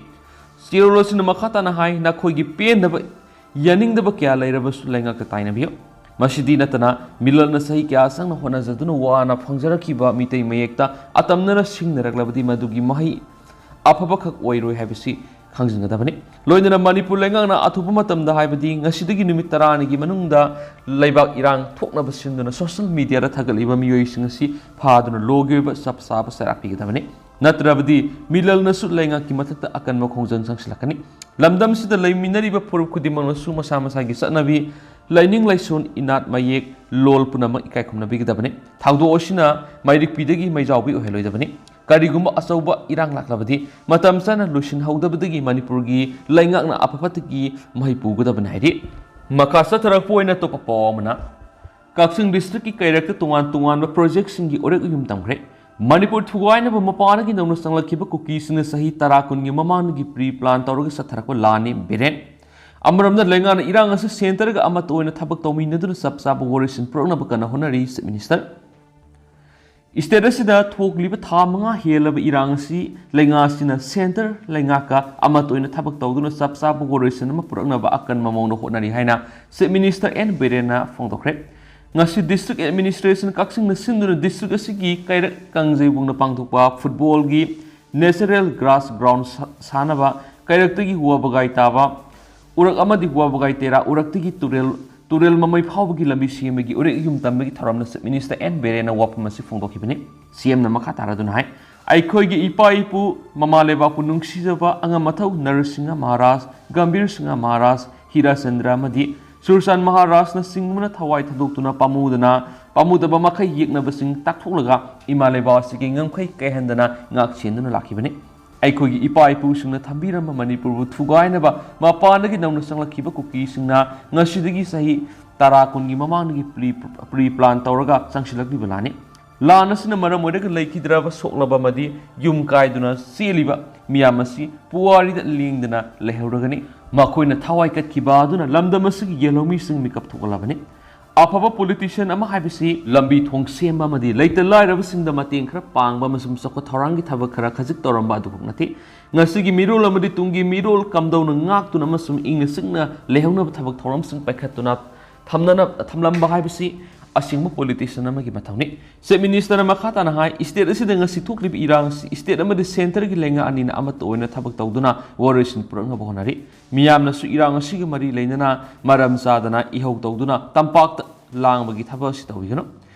ꯆꯦꯔꯣꯜ ꯑꯁꯤꯅ ꯃꯈꯥ ꯇꯥꯅ ꯍꯥꯏ, ꯅꯈꯣꯏꯒꯤ ꯄꯦꯟꯗꯕ, ꯌꯥꯅꯤꯡꯗꯕ ꯀꯌꯥ ꯂꯩꯔꯕꯁꯨ ꯂꯩꯉꯥꯛꯇ ꯇꯥꯏꯅꯕꯤꯌꯨ꯫ ꯃꯁꯤꯗꯤ ꯅꯠꯇꯅ ꯃꯤꯂꯜꯅ ꯆꯍꯤ ꯀꯌꯥ ꯆꯪꯅ ꯍꯣꯠꯅꯖꯗꯨꯅ ꯋꯥꯅ ꯐꯪꯖꯔꯛꯈꯤꯕ ꯃꯤꯇꯩ ꯃꯌꯦꯛꯇ ꯑꯇꯝꯅꯅ ꯁꯤꯡꯅꯔꯛꯂꯕꯗꯤ ꯃꯗꯨꯒꯤ ꯃꯍꯩ ꯑꯐꯕꯈꯛ ꯑꯣꯏꯔꯣꯏ ꯍꯥꯏꯕꯁꯤ ꯈꯪꯖꯤꯟꯒꯗꯕꯅꯤ꯫ ꯂꯣꯏꯅꯅ ꯃꯅꯤꯄꯨꯔ ꯂꯩꯉꯥꯛꯅ ꯑꯊꯨꯕ ꯃꯇꯝꯗ, ꯍꯥꯏꯕꯗꯤ ꯉꯁꯤꯗꯒꯤ ꯅꯨꯃꯤꯠ ꯇꯔꯥꯅꯤꯒꯤ ꯃꯅꯨꯡꯗ ꯂꯩꯕꯥꯛ ꯏꯔꯥꯡ ꯊꯣꯛꯅꯕ ꯁꯤꯟꯗꯨꯅ ꯁꯣꯁꯤꯌꯦꯜ ꯃꯤꯗꯤꯌꯥꯗ ꯊꯥꯒꯠꯂꯤꯕ ꯃꯤꯑꯣꯏꯁꯤꯡ ꯑꯁꯤ ꯐꯥꯗꯨꯅ ꯂꯣꯒꯤ ꯑꯣꯏꯕ ꯆꯞ ꯆꯥꯕ ꯆꯩꯔꯥꯛ ꯄꯤꯒꯗꯕꯅꯤ꯫ ꯅꯠꯇ꯭ꯔꯕꯗꯤ ꯃꯤꯂꯜꯅꯁꯨ ꯂꯩꯉꯥꯛꯀꯤ ꯃꯊꯛꯇ ꯑꯀꯟꯕ ꯈꯣꯡꯖꯪ ꯆꯪꯁꯤꯜꯂꯛꯀꯅꯤ꯫ ꯂꯝꯗꯝꯁꯤꯗ ꯂꯩꯃꯤꯟꯅꯔꯤꯕ ꯐꯨꯔꯨꯞ ꯈꯨꯗꯤꯡꯃꯛꯅꯁꯨ ꯃꯁꯥ ꯃꯁꯥꯒꯤ ꯆꯠꯅꯕꯤ, ꯂꯥꯏꯅꯤꯡ ꯂꯥꯏꯁꯣꯟ, ꯏꯅꯥꯠ, ꯃꯌꯦꯛ, ꯂꯣꯜ ꯄꯨꯝꯅꯃꯛ ꯏꯀꯥꯏ ꯈꯨꯝꯅꯕꯤꯒꯗꯕꯅꯤ꯫ ꯊꯧꯗꯣꯛ ꯑꯁꯤꯅ ꯃꯩꯔꯤꯛꯄꯤꯗꯒꯤ ꯃꯩꯖꯥꯎꯕꯤ ꯑꯣꯏꯍꯜꯂꯣꯏꯗꯕꯅꯤ꯫ ꯀꯔꯤꯒꯨꯝꯕ ꯑꯆꯧꯕ ꯏꯔꯥꯡ ꯂꯥꯛꯂꯕꯗꯤ ꯃꯇꯝ ꯆꯥꯅ ꯂꯣꯏꯁꯤꯟꯍꯧꯗꯕꯗꯒꯤ ꯃꯅꯤꯄꯨꯔꯒꯤ ꯂꯩꯉꯥꯛꯅ ꯑꯐ ꯐꯠꯇꯒꯤ ꯃꯍꯩ ꯄꯨꯒꯗꯕꯅꯤ ꯍꯥꯏꯔꯤ꯫ ꯃꯈꯥ ꯆꯠꯊꯔꯛꯄ ꯑꯣꯏꯅ ꯑꯇꯣꯞꯄ ꯄꯥꯎ ꯑꯃꯅ, ꯀꯛꯆꯤꯡ ꯗꯤꯁꯇ꯭ꯔꯤꯛꯀꯤ ꯀꯩꯔꯛꯇ ꯇꯣꯉꯥꯟ ꯇꯣꯉꯥꯟꯕ ꯄ꯭ꯔꯣꯖꯦꯛꯁꯤꯡꯒꯤ ꯎꯔꯦꯛ ꯌꯨꯝ ꯇꯝꯈ꯭ꯔꯦ꯫ ꯃꯅꯤꯄꯨꯔ ꯊꯨꯒꯥꯏꯅꯕ ꯃꯄꯥꯟꯗꯒꯤ ꯅꯧꯅ ꯆꯪꯂꯛꯈꯤꯕ ꯀꯨꯀꯤꯁꯤꯡꯅ ꯆꯍꯤ ꯇꯔꯥ ꯀꯨꯟꯒꯤ ꯃꯃꯥꯡꯗꯒꯤ ꯄ꯭ꯔꯤ ꯄ꯭ꯂꯥꯟ ꯇꯧꯔꯒ ꯆꯠꯊꯔꯛꯄ ꯂꯥꯟꯅꯤ, ꯕꯤꯔꯦꯟ꯫ ꯑꯃꯔꯣꯝꯗ ꯂꯩꯉꯥꯛꯅ ꯏꯔꯥꯡ ꯑꯁꯤ ꯁꯦꯟꯇꯔꯒ ꯑꯃꯠꯇ ꯑꯣꯏꯅ ꯊꯕꯛ ꯇꯧꯃꯤꯟꯅꯗꯨꯅ ꯆꯞ ꯆꯥꯕ ꯋꯥꯔꯣꯏꯁꯤꯟ ꯄꯨꯔꯛꯅꯕ ꯀꯟꯅ ꯍꯣꯠꯅꯔꯤ, ꯆꯤꯐ ꯃꯤꯅꯤꯁꯇꯔ꯫ ꯁ꯭ꯇꯦꯠ ꯑꯁꯤꯗ ꯊꯣꯛꯂꯤꯕ ꯊꯥ ꯃꯉꯥ ꯍꯦꯜꯂꯕ ꯏꯔꯥꯡ ꯑꯁꯤ ꯂꯩꯉꯥꯛ ꯑꯁꯤꯅ ꯁꯦꯟꯇꯔ ꯂꯩꯉꯥꯛꯀ ꯑꯃꯠꯇ ꯑꯣꯏꯅ ꯊꯕꯛ ꯇꯧꯗꯨꯅ ꯆꯞ ꯆꯥꯕ ꯋꯥꯔꯣꯏꯁꯤꯟ ꯑꯃ ꯄꯨꯔꯛꯅꯕ ꯑꯀꯟꯕ ꯃꯑꯣꯡꯗ ꯍꯣꯠꯅꯔꯤ ꯍꯥꯏꯅ ꯆꯤꯐ ꯃꯤꯅꯤꯁꯇꯔ ꯑꯦꯟ ꯕꯤꯔꯦꯟꯅ ꯐꯣꯡꯗꯣꯛꯈ꯭ꯔꯦ꯫ ꯉꯁꯤ ꯗꯤꯁꯇ꯭ꯔꯤꯛ ꯑꯦꯗꯃꯤꯅꯤꯁꯇ꯭ꯔꯦꯁꯟ ꯀꯛꯆꯤꯡꯅ ꯁꯤꯟꯗꯨꯅ ꯗꯤꯁꯇ꯭ꯔꯤꯛ ꯑꯁꯤꯒꯤ ꯀꯩꯔꯛ ꯀꯥꯡꯖꯩꯕꯨꯡꯗ ꯄꯥꯡꯊꯣꯛꯄ ꯐꯨꯠꯕꯣꯜꯒꯤ ꯅꯦꯆꯔꯦꯜ ꯒ꯭ꯔꯥꯁ ꯒ꯭ꯔꯥꯎꯟ ꯁꯥ-, ꯁꯥꯟꯅꯕ, ꯀꯩꯔꯛꯇꯒꯤ ꯋꯥꯕꯒꯥꯏ ꯇꯥꯕ ꯎꯔꯛ ꯑꯃꯗꯤ ꯋꯥꯕꯒꯥꯏ ꯇꯦꯔꯥ ꯎꯔꯛꯇꯒꯤ ꯇꯨꯔꯦꯜ, ꯇꯨꯔꯦꯜ ꯃꯃꯩ ꯐꯥꯎꯕꯒꯤ ꯂꯝꯕꯤ ꯁꯦꯝꯕꯒꯤ ꯎꯔꯦꯛ ꯌꯨꯝ ꯇꯝꯕꯒꯤ ꯊꯧꯔꯝꯗ ꯆꯤꯐ ꯃꯤꯅꯤꯁꯇꯔ ꯑꯦꯟ ꯕꯤꯔꯦꯟꯅ ꯋꯥꯐꯝ ꯑꯁꯤ ꯐꯣꯡꯗꯣꯛꯈꯤꯕꯅꯤ꯫ ꯁꯤꯑꯦꯝꯅ ꯃꯈꯥ ꯇꯥꯔꯗꯨꯅ ꯍꯥꯏ, ꯑꯩꯈꯣꯏꯒꯤ ꯏꯄꯥ ꯏꯄꯨ, ꯃꯃꯥ ꯂꯩꯕꯥꯛꯄꯨ ꯅꯨꯡꯁꯤꯖꯕ ꯑꯉꯝ ꯑꯊꯧ ꯅꯔꯁꯤꯡꯍ ꯃꯍꯥꯔꯥꯖ, ꯒꯝꯚꯤꯔ ꯁꯤꯡꯍ ꯃꯍꯥꯔꯥꯖ, ꯍꯤꯔꯥꯆꯟꯗ꯭ꯔ ꯑꯃꯗꯤ ꯁꯨꯔꯆꯥꯟ ꯃꯍꯥꯔꯥꯖꯅ ꯆꯤꯡꯕꯅ ꯊꯋꯥꯏ ꯊꯥꯗꯣꯛꯇꯨꯅ ꯄꯥꯝꯃꯨꯗꯅ, ꯄꯥꯝꯃꯨꯗꯕ ꯃꯈꯩ ꯌꯦꯛꯅꯕꯁꯤꯡ ꯇꯥꯛꯊꯣꯛꯂꯒ ꯏꯃꯥ ꯂꯩꯕꯥꯛ ꯑꯁꯤꯒꯤ ꯉꯝꯈꯩ ꯀꯥꯏꯍꯟꯗꯅ ꯉꯥꯛ ꯁꯦꯟꯗꯨꯅ ꯂꯥꯛꯈꯤꯕꯅꯤ꯫ ꯑꯩꯈꯣꯏꯒꯤ ꯏꯄꯥ ꯏꯄꯨꯁꯤꯡꯅ ꯊꯝꯕꯤꯔꯝꯕ ꯃꯅꯤꯄꯨꯔꯕꯨ ꯊꯨꯒꯥꯏꯅꯕ ꯃꯄꯥꯟꯗꯒꯤ ꯅꯧꯅ ꯆꯪꯂꯛꯈꯤꯕ ꯀꯨꯀꯤꯁꯤꯡꯅ ꯉꯁꯤꯗꯒꯤ ꯆꯍꯤ ꯇꯔꯥ ꯀꯨꯟꯒꯤ ꯃꯃꯥꯡꯗꯒꯤ ꯄ꯭ꯔꯤ, ꯄ꯭ꯔꯤ ꯄ꯭ꯂꯥꯟ ꯇꯧꯔꯒ ꯆꯪꯁꯤꯜꯂꯛꯂꯤꯕ ꯂꯥꯟꯅꯤ꯫ ꯂꯥꯟ ꯑꯁꯤꯅ ꯃꯔꯝ ꯑꯣꯏꯔꯒ ꯂꯩꯈꯤꯗ꯭ꯔꯕ, ꯁꯣꯛꯂꯕ ꯑꯃꯗꯤ ꯌꯨꯝ ꯀꯥꯏꯗꯨꯅ ꯆꯦꯜꯂꯤꯕ ꯃꯤꯌꯥꯝ ꯑꯁꯤ ꯄꯨꯋꯥꯔꯤꯗ ꯂꯦꯡꯗꯅ ꯂꯩꯍꯧꯔꯒꯅꯤ꯫ ꯃꯈꯣꯏꯅ ꯊꯋꯥꯏ ꯀꯠꯈꯤꯕ ꯑꯗꯨꯅ ꯂꯝꯗꯝ ꯑꯁꯤꯒꯤ ꯌꯦꯜꯍꯧꯃꯤꯁꯤꯡ ꯃꯤꯀꯞ ꯊꯣꯛꯍꯜꯂꯕꯅꯤ꯫ ꯑꯐꯕ ꯄꯣꯂꯤꯇꯤꯁꯤꯌꯟ ꯑꯃ ꯍꯥꯏꯕꯁꯤ ꯂꯝꯕꯤ ꯊꯣꯡ ꯁꯦꯝꯕ ꯑꯃꯗꯤ ꯂꯩꯇ ꯂꯥꯏꯔꯕꯁꯤꯡꯗ ꯃꯇꯦꯡ ꯈꯔ ꯄꯥꯡꯕ ꯑꯃꯁꯨꯡ ꯆꯥꯎꯈꯠ ꯊꯧꯔꯥꯡꯒꯤ ꯊꯕꯛ ꯈꯔ ꯈꯖꯤꯛ ꯇꯧꯔꯝꯕ ꯑꯗꯨꯈꯛ ꯅꯠꯇꯦ꯫ ꯉꯁꯤꯒꯤ ꯃꯤꯔꯣꯜ ꯑꯃꯗꯤ ꯇꯨꯡꯒꯤ ꯃꯤꯔꯣꯜ ꯀꯝꯗꯧꯅ ꯉꯥꯛꯇꯨꯅ ꯑꯃꯁꯨꯡ ꯏꯪꯅ ꯆꯤꯛꯅ ꯂꯩꯍꯧꯅꯕ ꯊꯕꯛ ꯊꯧꯔꯝꯁꯤꯡ ꯄꯥꯏꯈꯠꯇꯨꯅ ꯊꯝꯅꯅ-, ꯊꯝꯂꯝꯕ ꯍꯥꯏꯕꯁꯤ ꯑꯁꯦꯡꯕ ꯄꯣꯂꯤꯇꯤꯁꯤꯌꯟ ꯑꯃꯒꯤ ꯃꯊꯧꯅꯤ꯫ ꯆꯤꯐ ꯃꯤꯅꯤꯁꯇꯔꯅ ꯃꯈꯥ ꯇꯥꯅ ꯍꯥꯏ, ꯁ꯭ꯇꯦꯠ ꯑꯁꯤꯗ ꯉꯁꯤ ꯊꯣꯛꯂꯤꯕ ꯏꯔꯥꯡ ꯑꯁꯤ ꯁ꯭ꯇꯦꯠ ꯑꯃꯗꯤ ꯁꯦꯟꯇꯔꯒꯤ ꯂꯩꯉꯥꯛ ꯑꯅꯤꯅ ꯑꯃꯠꯇ ꯑꯣꯏꯅ ꯊꯕꯛ ꯇꯧꯗꯨꯅ ꯋꯥꯔꯣꯏꯁꯤꯟ ꯄꯨꯔꯛꯅꯕ ꯍꯣꯠꯅꯔꯤ꯫ ꯃꯤꯌꯥꯝꯅꯁꯨ ꯏꯔꯥꯡ ꯑꯁꯤꯒ ꯃꯔꯤ ꯂꯩꯅꯅ ꯃꯔꯝ ꯆꯥꯗꯅ ꯏꯍꯧ ꯇꯧꯗꯨꯅ ꯇꯝꯄꯥꯛꯇ ꯂꯥꯡꯕꯒꯤ ꯊꯕꯛ ꯑꯁꯤ ꯇꯧꯕꯤꯒꯅꯨ꯫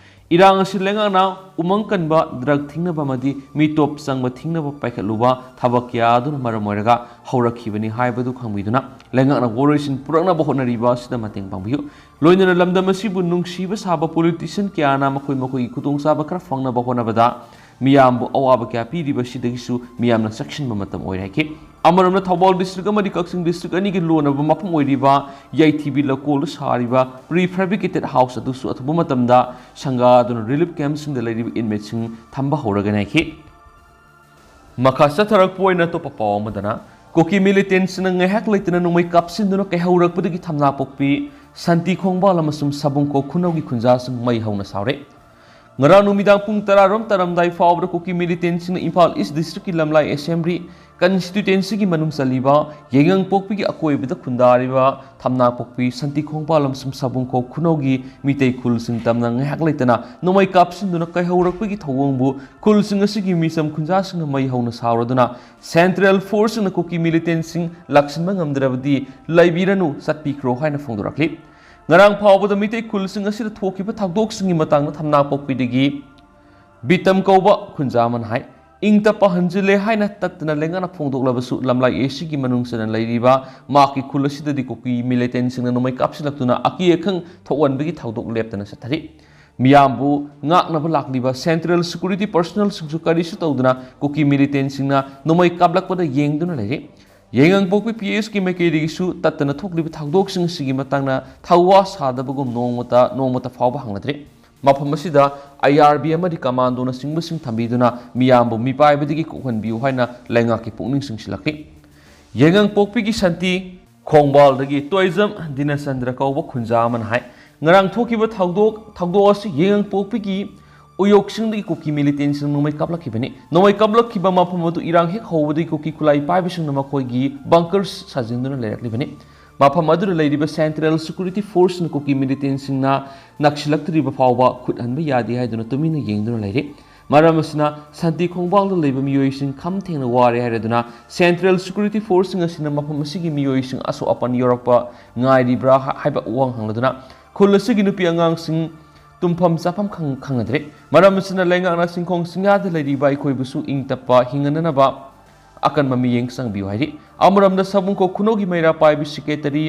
ꯏꯔꯥꯡ ꯑꯁꯤ ꯂꯩꯉꯥꯛꯅ ꯎꯃꯪ ꯀꯟꯕ, ꯗ꯭ꯔꯒ ꯊꯤꯡꯅꯕ ꯑꯃꯗꯤ ꯃꯤꯇꯣꯞ ꯆꯪꯕ ꯊꯤꯡꯅꯕ ꯄꯥꯏꯈꯠꯂꯨꯕ ꯊꯕꯛ ꯀꯌꯥ ꯑꯗꯨꯅ ꯃꯔꯝ ꯑꯣꯏꯔꯒ ꯍꯧꯔꯛꯈꯤꯕꯅꯤ ꯍꯥꯏꯕꯗꯨ ꯈꯪꯕꯤꯗꯨꯅ ꯂꯩꯉꯥꯛꯅ ꯋꯥꯔꯣꯏꯁꯤꯟ ꯄꯨꯔꯛꯅꯕ ꯍꯣꯠꯅꯔꯤꯕ ꯑꯁꯤꯗ ꯃꯇꯦꯡ ꯄꯥꯡꯕꯤꯌꯨ꯫ ꯂꯣꯏꯅꯅ ꯂꯝꯗꯝ ꯑꯁꯤꯕꯨ ꯅꯨꯡꯁꯤꯕ ꯁꯥꯕ ꯄꯣꯂꯤꯇꯤꯁꯤꯌꯟ ꯀꯌꯥꯅ ꯃꯈꯣꯏ ꯃꯈꯣꯏꯒꯤ ꯈꯨꯗꯣꯡꯆꯥꯕ ꯈꯔ ꯐꯪꯅꯕ ꯍꯣꯠꯅꯕꯗ ꯃꯤꯌꯥꯝꯕꯨ ꯑꯋꯥꯕ ꯀꯌꯥ ꯄꯤꯔꯤꯕ ꯑꯁꯤꯗꯒꯤꯁꯨ ꯃꯤꯌꯥꯝꯅ ꯆꯦꯛꯁꯤꯟꯕ ꯃꯇꯝ ꯑꯣꯏꯔꯦ ꯍꯥꯏꯈꯤ꯫ ꯑꯃꯔꯣꯝꯗ ꯊꯧꯕꯥꯜ ꯗꯤꯁꯇ꯭ꯔꯤꯛ ꯑꯃꯗꯤ ꯀꯛꯆꯤꯡ ꯗꯤꯁꯇ꯭ꯔꯤꯛ ꯑꯅꯤꯒꯤ ꯂꯣꯟꯅꯕ ꯃꯐꯝ ꯑꯣꯏꯔꯤꯕ ꯌꯥꯏꯊꯤꯕꯤ ꯂꯧꯀꯣꯜꯗ ꯁꯥꯔꯤꯕ pre fabricated house ꯑꯗꯨꯁꯨ ꯑꯊꯨꯕ ꯃꯇꯝꯗ ꯁꯪꯒꯥꯗꯨꯅ ꯔꯤꯂꯤꯐ ꯀꯦꯝꯞꯁꯤꯡꯗ ꯂꯩꯔꯤꯕ ꯏꯟꯃꯦꯠꯁꯤꯡ ꯊꯝꯕ ꯍꯧꯔꯒꯅꯤ ꯍꯥꯏꯈꯤ꯫ ꯃꯈꯥ ꯆꯠꯊꯔꯛꯄ ꯑꯣꯏꯅ ꯑꯇꯣꯞꯄ ꯄꯥꯎ ꯑꯃꯗꯅ, ꯀꯨꯀꯤ ꯃꯤꯂꯤꯇꯦꯟꯠꯁꯤꯡꯅ ꯉꯥꯏꯍꯥꯛ ꯂꯩꯇꯅ ꯅꯣꯡꯃꯩ ꯀꯥꯞꯁꯤꯟꯗꯨꯅ ꯀꯩꯍꯧꯔꯛꯄꯗꯒꯤ ꯊꯝꯅꯥꯄꯣꯛꯄꯤ, ꯁꯥꯟꯇꯤ ꯈꯣꯡꯕꯥꯜ ꯑꯃꯁꯨꯡ ꯁꯥꯕꯨꯡꯈꯣꯛ ꯈꯨꯅꯧꯒꯤ ꯈꯨꯟꯖꯥꯁꯤꯡ ꯃꯩ ꯍꯧꯅ ꯁꯥꯎꯔꯦ꯫ ꯉꯔꯥꯡ ꯅꯨꯃꯤꯗꯥꯡ ꯄꯨꯡ ꯇꯔꯥꯔꯣꯝ ꯇꯥꯔꯝꯗꯥꯏ ꯐꯥꯎꯕꯗ ꯀꯨꯀꯤ ꯃꯤꯂꯤꯇꯦꯟꯠꯁꯤꯡꯅ ꯏꯝꯐꯥꯜ ꯏꯁ ꯗꯤꯁꯇ꯭ꯔꯤꯛꯀꯤ ꯂꯝꯂꯥꯏ ꯑꯦꯁꯦꯝꯕ꯭ꯂꯤ ꯀꯟꯁꯇꯤꯇ꯭ꯋꯦꯟꯁꯤꯒꯤ ꯃꯅꯨꯡ ꯆꯜꯂꯤꯕ ꯌꯥꯏꯉꯪꯄꯣꯛꯄꯤꯒꯤ ꯑꯀꯣꯏꯕꯗ ꯈꯨꯟꯗꯥꯔꯤꯕ ꯊꯝꯅꯥꯄꯣꯛꯄꯤ, ꯁꯥꯟꯇꯤ ꯈꯣꯡꯕꯥꯜ ꯑꯃꯁꯨꯡ ꯁꯥꯕꯨꯡꯈꯣꯛ ꯈꯨꯅꯧꯒꯤ ꯃꯤꯇꯩ ꯈꯨꯜꯁꯤꯡ ꯇꯝꯅ ꯉꯥꯏꯍꯥꯛ ꯂꯩꯇꯅ ꯅꯣꯡꯃꯩ ꯀꯥꯞꯁꯤꯟꯗꯨꯅ ꯀꯩꯍꯧꯔꯛꯄꯒꯤ ꯊꯧꯑꯣꯡꯕꯨ ꯈꯨꯜꯁꯤꯡ ꯑꯁꯤꯒꯤ ꯃꯤꯆꯝ ꯈꯨꯟꯖꯥꯁꯤꯡꯅ ꯃꯩ ꯍꯧꯅ ꯁꯥꯎꯔꯗꯨꯅ ꯁꯦꯟꯇ꯭ꯔꯦꯜ ꯐꯣꯔꯁꯁꯤꯡꯅ ꯀꯨꯀꯤ ꯃꯤꯂꯤꯇꯦꯟꯠꯁꯤꯡ ꯂꯥꯛꯁꯤꯟꯕ ꯉꯝꯗ꯭ꯔꯕꯗꯤ ꯂꯩꯕꯤꯔꯅꯨ, ꯆꯠꯄꯤꯈ꯭ꯔꯣ ꯍꯥꯏꯅ ꯐꯣꯡꯗꯣꯔꯛꯂꯤ꯫ ꯉꯔꯥꯡ ꯐꯥꯎꯕꯗ ꯃꯤꯇꯩ ꯈꯨꯜꯁꯤꯡ ꯑꯁꯤꯗ ꯊꯣꯛꯈꯤꯕ ꯊꯧꯗꯣꯛꯁꯤꯡꯒꯤ ꯃꯇꯥꯡꯗ ꯊꯝꯅꯥꯄꯣꯛꯄꯤꯗꯒꯤ ꯕꯤꯇꯝ ꯀꯧꯕ ꯈꯨꯟꯖꯥ ꯑꯃꯅ ꯍꯥꯏ꯫ ꯏꯪ ꯇꯞꯄ ꯍꯟꯖꯤꯜꯂꯦ ꯍꯥꯏꯅ ꯇꯠꯇꯅ ꯂꯩꯉꯥꯛꯅ ꯐꯣꯡꯗꯣꯛꯂꯕꯁꯨ, ꯂꯝꯂꯥꯏ ꯑꯦꯁꯤꯒꯤ ꯃꯅꯨꯡ ꯆꯟꯅ ꯂꯩꯔꯤꯕ ꯃꯍꯥꯛꯀꯤ ꯈꯨꯜ ꯑꯁꯤꯗꯗꯤ ꯀꯨꯀꯤ ꯃꯤꯂꯤꯇꯦꯟꯁꯤꯡꯅ ꯅꯣꯡꯃꯩ ꯀꯥꯞꯁꯤꯜꯂꯛꯇꯨꯅ ꯑꯀꯤ ꯑꯈꯪ ꯊꯣꯛꯍꯟꯕꯒꯤ ꯊꯧꯗꯣꯛ ꯂꯦꯞꯇꯅ ꯆꯠꯊꯔꯤ꯫ ꯃꯤꯌꯥꯝꯕꯨ ꯉꯥꯛꯅꯕ ꯂꯥꯛꯂꯤꯕ ꯁꯦꯟꯇ꯭ꯔꯦꯜ ꯁꯦꯀ꯭ꯌꯨꯔꯤꯇꯤ ꯄꯔꯁꯅꯦꯜꯁꯤꯡꯁꯨ ꯀꯔꯤꯁꯨ ꯇꯧꯗꯅ ꯀꯨꯀꯤ ꯃꯤꯂꯤꯇꯦꯟꯁꯤꯡꯅ ꯅꯣꯡꯃꯩ ꯀꯥꯞꯂꯛꯄꯗ ꯌꯦꯡꯗꯨꯅ ꯂꯩꯔꯤ꯫ ꯌꯥꯏꯉꯪꯄꯣꯛꯄꯤ ꯄꯤ ꯑꯦꯁꯀꯤ ꯃꯥꯏꯀꯩꯗꯒꯤꯁꯨ ꯇꯠꯇꯅ ꯊꯣꯛꯂꯤꯕ ꯊꯧꯗꯣꯛꯁꯤꯡ ꯑꯁꯤꯒꯤ ꯃꯇꯥꯡꯗ ꯊꯧꯋꯥ ꯁꯥꯗꯕꯒꯨꯝ ꯅꯣꯡꯃꯇ, ꯅꯣꯡꯃꯇ ꯐꯥꯎꯕ ꯍꯪꯅꯗ꯭ꯔꯤ꯫ ꯃꯐꯝ ꯑꯁꯤꯗ ꯑꯥꯏ ꯑꯥꯔ ꯕꯤ ꯑꯃꯗꯤ ꯀꯃꯥꯟꯗꯣꯅꯆꯤꯡꯕꯁꯤꯡ ꯊꯝꯕꯤꯗꯨꯅ ꯃꯤꯌꯥꯝꯕꯨ ꯃꯤꯄꯥꯏꯕꯗꯒꯤ ꯀꯣꯛꯍꯟꯕꯤꯌꯨ ꯍꯥꯏꯅ ꯂꯩꯉꯥꯛꯀꯤ ꯄꯨꯛꯅꯤꯡ ꯆꯤꯡꯁꯤꯜꯂꯛꯂꯤ꯫ ꯌꯥꯏꯉꯪꯄꯣꯛꯄꯤꯒꯤ ꯁꯥꯟꯇꯤ ꯈꯣꯡꯕꯥꯜꯗꯒꯤ ꯇꯣꯏꯖꯝ ꯗꯤꯅꯆꯟꯗ꯭ꯔ ꯀꯧꯕ ꯈꯨꯟꯖꯥ ꯑꯃꯅ ꯍꯥꯏ, ꯉꯔꯥꯡ ꯊꯣꯛꯈꯤꯕ ꯊꯧꯗꯣꯛ, ꯊꯧꯗꯣꯛ ꯑꯁꯤ ꯌꯥꯏꯉꯪꯄꯣꯛꯄꯤꯒꯤ ꯎꯌꯣꯛꯁꯤꯡꯗꯒꯤ ꯀꯨꯀꯤ ꯃꯤꯂꯤꯇꯦꯟꯁꯤꯡꯅ ꯅꯣꯡꯃꯩ ꯀꯥꯞꯂꯛꯈꯤꯕꯅꯤ꯫ ꯅꯣꯡꯃꯩ ꯀꯥꯞꯂꯛꯈꯤꯕ ꯃꯐꯝ ꯑꯗꯨ ꯏꯔꯥꯡ ꯍꯦꯛ ꯍꯧꯕꯗꯒꯤ ꯀꯨꯀꯤ ꯈꯨꯠꯂꯥꯏ ꯄꯥꯏꯕꯁꯤꯡꯅ ꯃꯈꯣꯏꯒꯤ ꯕꯪꯀꯔꯁ ꯁꯥꯖꯤꯟꯗꯨꯅ ꯂꯩꯔꯛꯂꯤꯕꯅꯤ꯫ ꯃꯐꯝ ꯑꯗꯨꯗ ꯂꯩꯔꯤꯕ ꯁꯦꯟꯇ꯭ꯔꯦꯜ ꯁꯦꯀ꯭ꯌꯨꯔꯤꯇꯤ ꯐꯣꯔꯁꯅ ꯀꯨꯀꯤ ꯃꯤꯂꯤꯇꯦꯟꯁꯤꯡꯅ ꯅꯛꯁꯤꯜꯂꯛꯇ꯭ꯔꯤꯕ ꯐꯥꯎꯕ ꯈꯨꯠ ꯍꯟꯕ ꯌꯥꯗꯦ ꯍꯥꯏꯗꯨꯅ ꯇꯨꯃꯤꯟꯅ ꯌꯦꯡꯗꯨꯅ ꯂꯩꯔꯤ꯫ ꯃꯔꯝ ꯑꯁꯤꯅ ꯁꯥꯟꯇꯤ ꯈꯣꯡꯕꯥꯜꯗ ꯂꯩꯕ ꯃꯤꯑꯣꯏꯁꯤꯡ ꯈꯝ ꯊꯦꯡꯅ ꯋꯥꯔꯦ ꯍꯥꯏꯔꯗꯨꯅ ꯁꯦꯟꯇ꯭ꯔꯦꯜ ꯁꯦꯀ꯭ꯌꯨꯔꯤꯇꯤ ꯐꯣꯔꯁꯁꯤꯡ ꯑꯁꯤꯅ ꯃꯐꯝ ꯑꯁꯤꯒꯤ ꯃꯤꯑꯣꯏꯁꯤꯡ ꯑꯁꯣꯛ ꯑꯄꯟ ꯌꯧꯔꯛꯄ ꯉꯥꯏꯔꯤꯕ꯭ꯔꯥ ꯍꯥꯏꯕ ꯋꯥꯍꯪ ꯍꯪꯂꯗꯨꯅ ꯈꯨꯜ ꯑꯁꯤꯒꯤ ꯅꯨꯄꯤ ꯑꯉꯥꯡꯁꯤꯡ ꯇꯨꯝꯐꯝ ꯆꯥꯐꯝ ꯈꯪ-, ꯈꯪꯅꯗ꯭ꯔꯦ꯫ ꯃꯔꯝ ꯑꯁꯤꯅ ꯂꯩꯉꯥꯛꯅ ꯆꯤꯡꯈꯣꯡ ꯆꯤꯡꯌꯥꯗ ꯂꯩꯔꯤꯕ ꯑꯩꯈꯣꯏꯕꯨꯁꯨ ꯏꯪ ꯇꯞꯄ ꯍꯤꯡꯍꯟꯅꯅꯕ ꯑꯀꯟꯕ ꯃꯤꯠꯌꯦꯡ ꯆꯪꯕꯤꯌꯨ ꯍꯥꯏꯔꯤ꯫ ꯑꯃꯔꯣꯝꯗ ꯁꯥꯕꯨꯡꯈꯣꯛ ꯈꯨꯅꯧꯒꯤ ꯃꯩꯔꯥ ꯄꯥꯏꯕꯤ ꯁꯦꯀ꯭ꯔꯦꯇꯔꯤ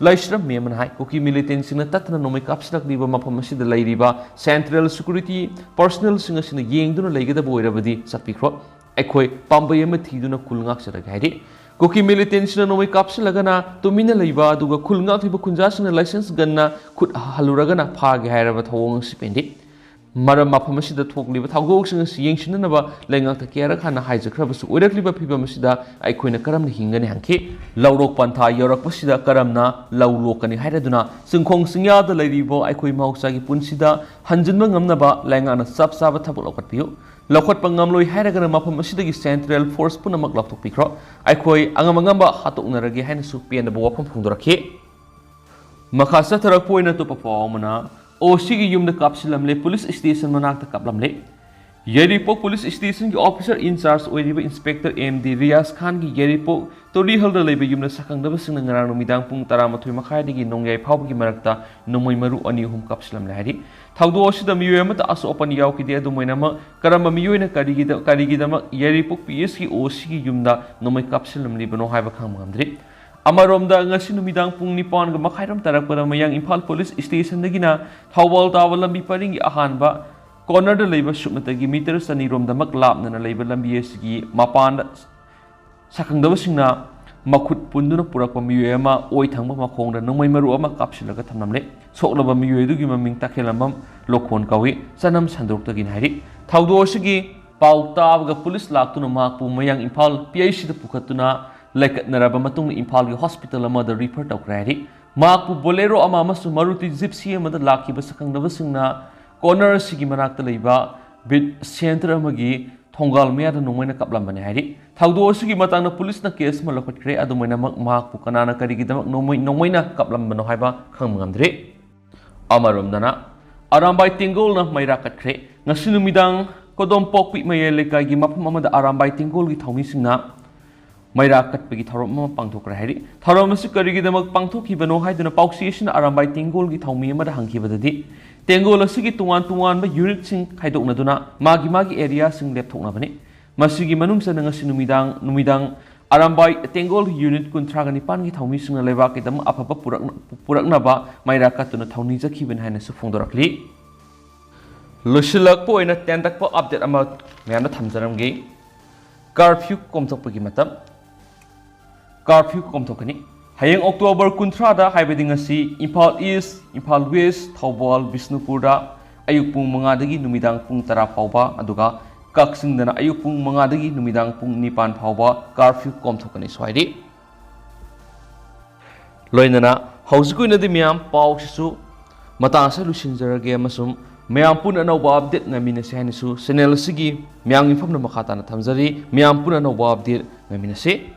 ꯂꯥꯏꯁ꯭ꯔꯝ ꯃꯦꯝꯅ ꯍꯥꯏ, ꯀꯨꯀꯤ ꯃꯤꯂꯤꯇꯦꯟꯁꯤꯡꯅ ꯇꯠꯇꯅ ꯅꯣꯡꯃꯩ ꯀꯥꯞꯁꯤꯜꯂꯛꯂꯤꯕ ꯃꯐꯝ ꯑꯁꯤꯗ ꯂꯩꯔꯤꯕ ꯁꯦꯟꯇ꯭ꯔꯦꯜ ꯁꯦꯀ꯭ꯌꯨꯔꯤꯇꯤ ꯄꯔꯁꯅꯦꯜꯁꯤꯡ ꯑꯁꯤꯅ ꯌꯦꯡꯗꯨꯅ ꯂꯩꯒꯗꯕ ꯑꯣꯏꯔꯕꯗꯤ ꯆꯠꯄꯤꯈ꯭ꯔꯣ꯫ ꯑꯩꯈꯣꯏ ꯄꯥꯝꯕꯩ ꯑꯃ ꯊꯤꯗꯨꯅ ꯈꯨꯜ ꯉꯥꯛꯆꯔꯒꯦ ꯍꯥꯏꯔꯤ꯫ ꯀꯨꯀꯤ ꯃꯤꯂꯤꯇꯦꯟꯁꯤꯡꯅ ꯅꯣꯡꯃꯩ ꯀꯥꯞꯁꯤꯜꯂꯒꯅ ꯇꯨꯃꯤꯟꯅ ꯂꯩꯕ ꯑꯗꯨꯒ ꯈꯨꯜ ꯉꯥꯛꯂꯤꯕ ꯈꯨꯟꯖꯥꯁꯤꯡꯅ ꯂꯥꯏꯁꯦꯟꯁ ꯒꯟꯅ ꯈꯨꯠ ꯍꯜꯂꯨꯔꯒꯅ ꯐꯥꯒꯦ ꯍꯥꯏꯔꯕ ꯊꯧꯑꯣꯡ ꯑꯁꯤ ꯄꯦꯟꯗꯦ꯫ ꯃꯔꯝ ꯃꯐꯝ ꯑꯁꯤꯗ ꯊꯣꯛꯂꯤꯕ ꯊꯧꯗꯣꯛꯁꯤꯡ ꯑꯁꯤ ꯌꯦꯡꯁꯤꯟꯅꯅꯕ ꯂꯩꯉꯥꯛꯇ ꯀꯌꯥꯔꯛ ꯍꯥꯟꯅ ꯍꯥꯏꯖꯈ꯭ꯔꯕꯁꯨ ꯑꯣꯏꯔꯛꯂꯤꯕ ꯐꯤꯕꯝ ꯑꯁꯤꯗ ꯑꯩꯈꯣꯏꯅ ꯀꯔꯝꯅ ꯍꯤꯡꯒꯅꯤ ꯍꯪꯈꯤ꯫ ꯂꯧꯔꯣꯛ ꯄꯟꯊꯥ ꯌꯧꯔꯛꯄꯁꯤꯗ ꯀꯔꯝꯅ ꯂꯧ ꯂꯣꯛꯀꯅꯤ ꯍꯥꯏꯔꯗꯨꯅ ꯆꯤꯡꯈꯣꯡ ꯆꯤꯡꯌꯥꯗ ꯂꯩꯔꯤꯕ ꯑꯩꯈꯣꯏ ꯃꯍꯧꯁꯥꯒꯤ ꯄꯨꯟꯁꯤꯗ ꯍꯟꯖꯤꯟꯕ ꯉꯝꯅꯕ ꯂꯩꯉꯥꯛꯅ ꯆꯞ ꯆꯥꯕ ꯊꯕꯛ ꯂꯧꯈꯠꯄꯤꯌꯨ꯫ ꯂꯧꯈꯠꯄ ꯉꯝꯂꯣꯏ ꯍꯥꯏꯔꯒꯅ ꯃꯐꯝ ꯑꯁꯤꯗꯒꯤ ꯁꯦꯟꯇ꯭ꯔꯦꯜ ꯐꯣꯔꯁ ꯄꯨꯝꯅꯃꯛ ꯂꯧꯊꯣꯛꯄꯤꯈ꯭ꯔꯣ꯫ ꯑꯩꯈꯣꯏ ꯑꯉꯝ ꯑꯉꯝꯕ ꯍꯥꯠꯇꯣꯛꯅꯔꯒꯦ ꯍꯥꯏꯅꯁꯨ ꯄꯦꯟꯗꯕ ꯋꯥꯐꯝ ꯐꯣꯡꯗꯣꯔꯛꯈꯤ꯫ ꯃꯈꯥ ꯆꯠꯊꯔꯛꯄ ꯑꯣꯏꯅ ꯑꯇꯣꯞꯄ ꯄꯥꯎ ꯑꯃꯅ, ꯑꯣ ꯁꯤꯒꯤ ꯌꯨꯝꯗ ꯀꯥꯞꯁꯤꯜꯂꯝꯂꯦ, ꯄꯨꯂꯤꯁ ꯁ꯭ꯇꯦꯁꯟ ꯃꯅꯥꯛꯇ ꯀꯥꯞꯂꯝꯂꯦ꯫ ꯌꯥꯏꯔꯤꯄꯣꯛ ꯄꯨꯂꯤꯁ ꯁ꯭ꯇꯦꯁꯟꯒꯤ ꯑꯣꯐꯤꯁꯔ ꯏꯟꯆꯥꯔꯖ ꯑꯣꯏꯔꯤꯕ ꯏꯟꯁꯄꯦꯛꯇꯔ ꯑꯦꯝ ꯗꯤ ꯔꯤꯌꯥꯖ ꯈꯥꯟꯒꯤ ꯌꯥꯏꯔꯤꯄꯣꯛ ꯇꯣꯔꯤꯍꯜꯗ ꯂꯩꯕ ꯌꯨꯝꯗ ꯁꯛꯈꯪꯗꯕꯁꯤꯡꯅ ꯉꯔꯥꯡ ꯅꯨꯃꯤꯗꯥꯡ ꯄꯨꯡ ꯇꯔꯥꯃꯥꯊꯣꯏ ꯃꯈꯥꯏꯗꯒꯤ ꯅꯣꯡꯌꯥꯏ ꯐꯥꯎꯕꯒꯤ ꯃꯔꯛꯇ ꯅꯣꯡꯃꯩ ꯃꯔꯨ ꯑꯅꯤ ꯑꯍꯨꯝ ꯀꯥꯞꯁꯤꯜꯂꯝꯂꯦ ꯍꯥꯏꯔꯤ꯫ ꯊꯧꯗꯣꯛ ꯑꯁꯤꯗ ꯃꯤꯑꯣꯏ ꯑꯃꯠꯇ ꯑꯁꯣꯛ ꯑꯄꯟ ꯌꯥꯎꯈꯤꯗꯦ꯫ ꯑꯗꯨꯝ ꯑꯣꯏꯅꯃꯛ, ꯀꯔꯝꯕ ꯃꯤꯑꯣꯏꯅ ꯀꯔꯤꯒꯤꯗ-, ꯀꯔꯤꯒꯤꯗꯃꯛ ꯌꯥꯏꯔꯤꯄꯣꯛ ꯄꯤ ꯑꯦꯁꯀꯤ ꯑꯣ ꯁꯤꯒꯤ ꯌꯨꯝꯗ ꯅꯣꯡꯃꯩ ꯀꯥꯞꯁꯤꯜꯂꯝꯂꯤꯕꯅꯣ ꯍꯥꯏꯕ ꯈꯪꯕ ꯉꯝꯗ꯭ꯔꯤ꯫ ꯑꯃꯔꯣꯝꯗ, ꯉꯁꯤ ꯅꯨꯃꯤꯗꯥꯡ ꯄꯨꯡ ꯅꯤꯄꯥꯟꯒ ꯃꯈꯥꯏꯔꯣꯝ ꯇꯥꯔꯛꯄꯗ ꯃꯌꯥꯡ ꯏꯝꯐꯥꯜ ꯄꯨꯂꯤꯁ ꯁ꯭ꯇꯦꯁꯟꯗꯒꯤꯅ ꯊꯧꯕꯥꯜ ꯇꯥꯕ ꯂꯝꯕꯤ ꯄꯔꯤꯡꯒꯤ ꯑꯍꯥꯟꯕ ꯀꯣꯔꯅꯔꯗ ꯂꯩꯕ ꯁꯨꯞꯅꯇꯒꯤ ꯃꯤꯇꯔ ꯆꯅꯤꯔꯣꯝꯗꯃꯛ ꯂꯥꯞꯅꯅ ꯂꯩꯕ ꯂꯝꯕꯤ ꯑꯁꯤꯒꯤ ꯃꯄꯥꯟꯗ ꯁꯛꯈꯪꯗꯕꯁꯤꯡꯅ ꯃꯈꯨꯠ ꯄꯨꯟꯗꯨꯅ ꯄꯨꯔꯛꯄ ꯃꯤꯑꯣꯏ ꯑꯃ ꯑꯣꯏ ꯊꯪꯕ ꯃꯈꯣꯡꯗ ꯅꯣꯡꯃꯩ ꯃꯔꯨ ꯑꯃ ꯀꯥꯞꯁꯤꯜꯂꯒ ꯊꯝꯂꯝꯂꯦ꯫ ꯁꯣꯛꯂꯕ ꯃꯤꯑꯣꯏ ꯑꯗꯨꯒꯤ ꯃꯃꯤꯡ ꯇꯈꯦꯜꯂꯝꯕꯝ ꯂꯣꯈꯣꯟ ꯀꯧꯏ꯫ ꯆꯅꯝ ꯁꯟꯗꯣꯔꯛꯇꯒꯤꯅꯤ ꯍꯥꯏꯔꯤ꯫ ꯊꯧꯗꯣꯛ ꯑꯁꯤꯒꯤ ꯄꯥꯎ ꯇꯥꯕꯒ ꯄꯨꯂꯤꯁ ꯂꯥꯛꯇꯨꯅ ꯃꯍꯥꯛꯄꯨ ꯃꯌꯥꯡ ꯏꯝꯐꯥꯜ ꯄꯤ ꯑꯩꯆ ꯁꯤꯗ ꯄꯨꯈꯠꯇꯨꯅ ꯂꯩꯈꯠꯅꯔꯕ ꯃꯇꯨꯡꯗ ꯏꯝꯐꯥꯜꯒꯤ ꯍꯣꯁꯄꯤꯇꯥꯜ ꯑꯃꯗ ꯔꯤꯐꯔ ꯇꯧꯈ꯭ꯔꯦ ꯍꯥꯏꯔꯤ꯫ ꯃꯍꯥꯛꯄꯨ ꯕꯣꯂꯦꯔꯣ ꯑꯃ ꯑꯃꯁꯨꯡ ꯃꯔꯨꯇꯤ ꯖꯤꯞꯁꯤ ꯑꯃꯗ ꯂꯥꯛꯈꯤꯕ ꯁꯛꯈꯪꯗꯕꯁꯤꯡꯅ ꯀꯣꯔꯅꯔ ꯑꯁꯤꯒꯤ ꯃꯅꯥꯛꯇ ꯂꯩꯕ ꯕꯤꯠ ꯁꯦꯟꯇꯔ ꯑꯃꯒꯤ ꯊꯣꯡꯒꯥꯜ ꯃꯌꯥꯗ ꯅꯣꯡꯃꯩꯅ ꯀꯥꯞꯂꯝꯕꯅꯤ ꯍꯥꯏꯔꯤ꯫ ꯊꯧꯗꯣꯛ ꯑꯁꯤꯒꯤ ꯃꯇꯥꯡꯗ ꯄꯨꯂꯤꯁꯅ ꯀꯦꯁ ꯑꯃ ꯂꯧꯈꯠꯈ꯭ꯔꯦ꯫ ꯑꯗꯨꯝ ꯑꯣꯏꯅꯃꯛ, ꯃꯍꯥꯛꯄꯨ ꯀꯅꯥꯅ ꯀꯔꯤꯒꯤꯗꯃꯛ ꯅꯣꯡꯃꯩ, ꯅꯣꯡꯃꯩꯅ ꯀꯥꯞꯂꯝꯕꯅꯣ ꯍꯥꯏꯕ ꯈꯪꯕ ꯉꯝꯗ꯭ꯔꯤ꯫ ꯑꯃꯔꯣꯝꯗꯅ, ꯑꯔꯥꯝꯕꯥꯏ ꯇꯦꯡꯒꯣꯜꯅ ꯃꯩꯔꯥ ꯀꯠꯈ꯭ꯔꯦ꯫ ꯉꯁꯤ ꯅꯨꯃꯤꯗꯥꯡ ꯀꯣꯗꯣꯝꯄꯣꯛꯄꯤ ꯃꯌꯥꯏ ꯂꯩꯀꯥꯏꯒꯤ ꯃꯐꯝ ꯑꯃꯗ ꯑꯔꯥꯝꯕꯥꯏ ꯇꯦꯡꯒꯣꯜꯒꯤ ꯊꯧꯃꯤꯁꯤꯡꯅ ꯃꯩꯔꯥ ꯀꯠꯄꯒꯤ ꯊꯧꯔꯝ ꯑꯃ ꯄꯥꯡꯊꯣꯛꯈ꯭ꯔꯦ ꯍꯥꯏꯔꯤ꯫ ꯊꯧꯔꯝ ꯑꯁꯤ ꯀꯔꯤꯒꯤꯗꯃꯛ ꯄꯥꯡꯊꯣꯛꯈꯤꯕꯅꯣ ꯍꯥꯏꯗꯨꯅ ꯄꯥꯎꯆꯦ ꯑꯁꯤꯅ ꯑꯔꯥꯝꯕꯥꯏ ꯇꯦꯡꯒꯣꯜꯒꯤ ꯊꯧꯃꯤ ꯑꯃꯗ ꯍꯪꯈꯤꯕꯗꯗꯤ, ꯇꯦꯡꯒꯣꯜ ꯑꯁꯤꯒꯤ ꯇꯣꯉꯥꯟ ꯇꯣꯉꯥꯟꯕ ꯌꯨꯅꯤꯠꯁꯤꯡ ꯈꯥꯏꯗꯣꯛꯅꯗꯨꯅ ꯃꯥꯒꯤ ꯃꯥꯒꯤ ꯑꯦꯔꯤꯌꯥꯁꯤꯡ ꯂꯦꯞꯊꯣꯛꯅꯕꯅꯤ꯫ ꯃꯁꯤꯒꯤ ꯃꯅꯨꯡ ꯆꯟꯅ ꯉꯁꯤ ꯅꯨꯃꯤꯗꯥꯡ, ꯅꯨꯃꯤꯗꯥꯡ ꯑꯔꯥꯝꯕꯥꯏ ꯇꯦꯡꯒꯣꯜ ꯌꯨꯅꯤꯠ ꯀꯨꯟꯊ꯭ꯔꯥꯒ ꯅꯤꯄꯥꯟꯒꯤ ꯊꯧꯃꯤꯁꯤꯡꯅ ꯂꯩꯕꯥꯛꯀꯤꯗꯃꯛ ꯑꯐꯕ ꯄꯨꯔꯛꯅ-, ꯄꯨꯔꯛꯅꯕ ꯃꯩꯔꯥ ꯀꯠꯇꯨꯅ ꯊꯧꯅꯤꯖꯈꯤꯕꯅꯤ ꯍꯥꯏꯅꯁꯨ ꯐꯣꯡꯗꯣꯔꯛꯂꯤ꯫ ꯂꯣꯏꯁꯤꯜꯂꯛꯄ ꯑꯣꯏꯅ ꯇꯦꯟꯇꯛꯄ ꯑꯞꯗꯦꯠ ꯑꯃ ꯃꯌꯥꯝꯗ ꯊꯝꯖꯔꯝꯒꯦ꯫ ꯀꯥꯔꯐ꯭ꯌꯨ ꯀꯣꯝꯊꯣꯛꯄꯒꯤ ꯃꯇꯝ꯫ ꯀꯥꯔꯐ꯭ꯌꯨ ꯀꯣꯝꯊꯣꯛꯀꯅꯤ꯫ ꯍꯌꯦꯡ ꯑꯣꯛꯇꯣꯕꯔ ꯀꯨꯟꯊ꯭ꯔꯥꯗ, ꯍꯥꯏꯕꯗꯤ ꯉꯁꯤ, ꯏꯝꯐꯥꯜ ꯏꯁ, ꯏꯝꯐꯥꯜ ꯋꯦꯁ, ꯊꯧꯕꯥꯜ, ꯕꯤꯁꯅꯨꯄꯨꯔꯗ ꯑꯌꯨꯛ ꯄꯨꯡ ꯃꯉꯥꯗꯒꯤ ꯅꯨꯃꯤꯗꯥꯡ ꯄꯨꯡ ꯇꯔꯥ ꯐꯥꯎꯕ, ꯑꯗꯨꯒ ꯀꯛꯆꯤꯡꯗꯅ ꯑꯌꯨꯛ ꯄꯨꯡ ꯃꯉꯥꯗꯒꯤ ꯅꯨꯃꯤꯗꯥꯡ ꯄꯨꯡ ꯅꯤꯄꯥꯟ ꯐꯥꯎꯕ ꯀꯥꯔꯐ꯭ꯌꯨ ꯀꯣꯝꯊꯣꯛꯀꯅꯤ꯫ ꯁ꯭ꯋꯥꯏꯗꯤ ꯂꯣꯏꯅꯅ ꯍꯧꯖꯤꯛ ꯑꯣꯏꯅꯗꯤ ꯃꯌꯥꯝ ꯄꯥꯎꯁꯤꯁꯨ ꯃꯇꯥꯡ ꯑꯁꯤꯗ ꯂꯣꯏꯁꯤꯟꯖꯔꯒꯦ, ꯑꯃꯁꯨꯡ ꯃꯌꯥꯝ ꯄꯨꯟꯅ ꯑꯅꯧꯕ ꯑꯞꯗꯦꯠ ꯉꯥꯏꯃꯤꯟꯅꯁꯤ ꯍꯥꯏꯅꯁꯨ ꯆꯦꯅꯦꯜ ꯑꯁꯤꯒꯤ ꯃꯌꯥꯝꯒꯤ ꯃꯐꯝꯗ ꯃꯈꯥ ꯇꯥꯅ ꯊꯝꯖꯔꯤ꯫ ꯃꯌꯥꯝ ꯄꯨꯟꯅ ꯑꯅꯧꯕ ꯑꯞꯗꯦꯠ ꯉꯥꯏꯃꯤꯟꯅꯁꯤ꯫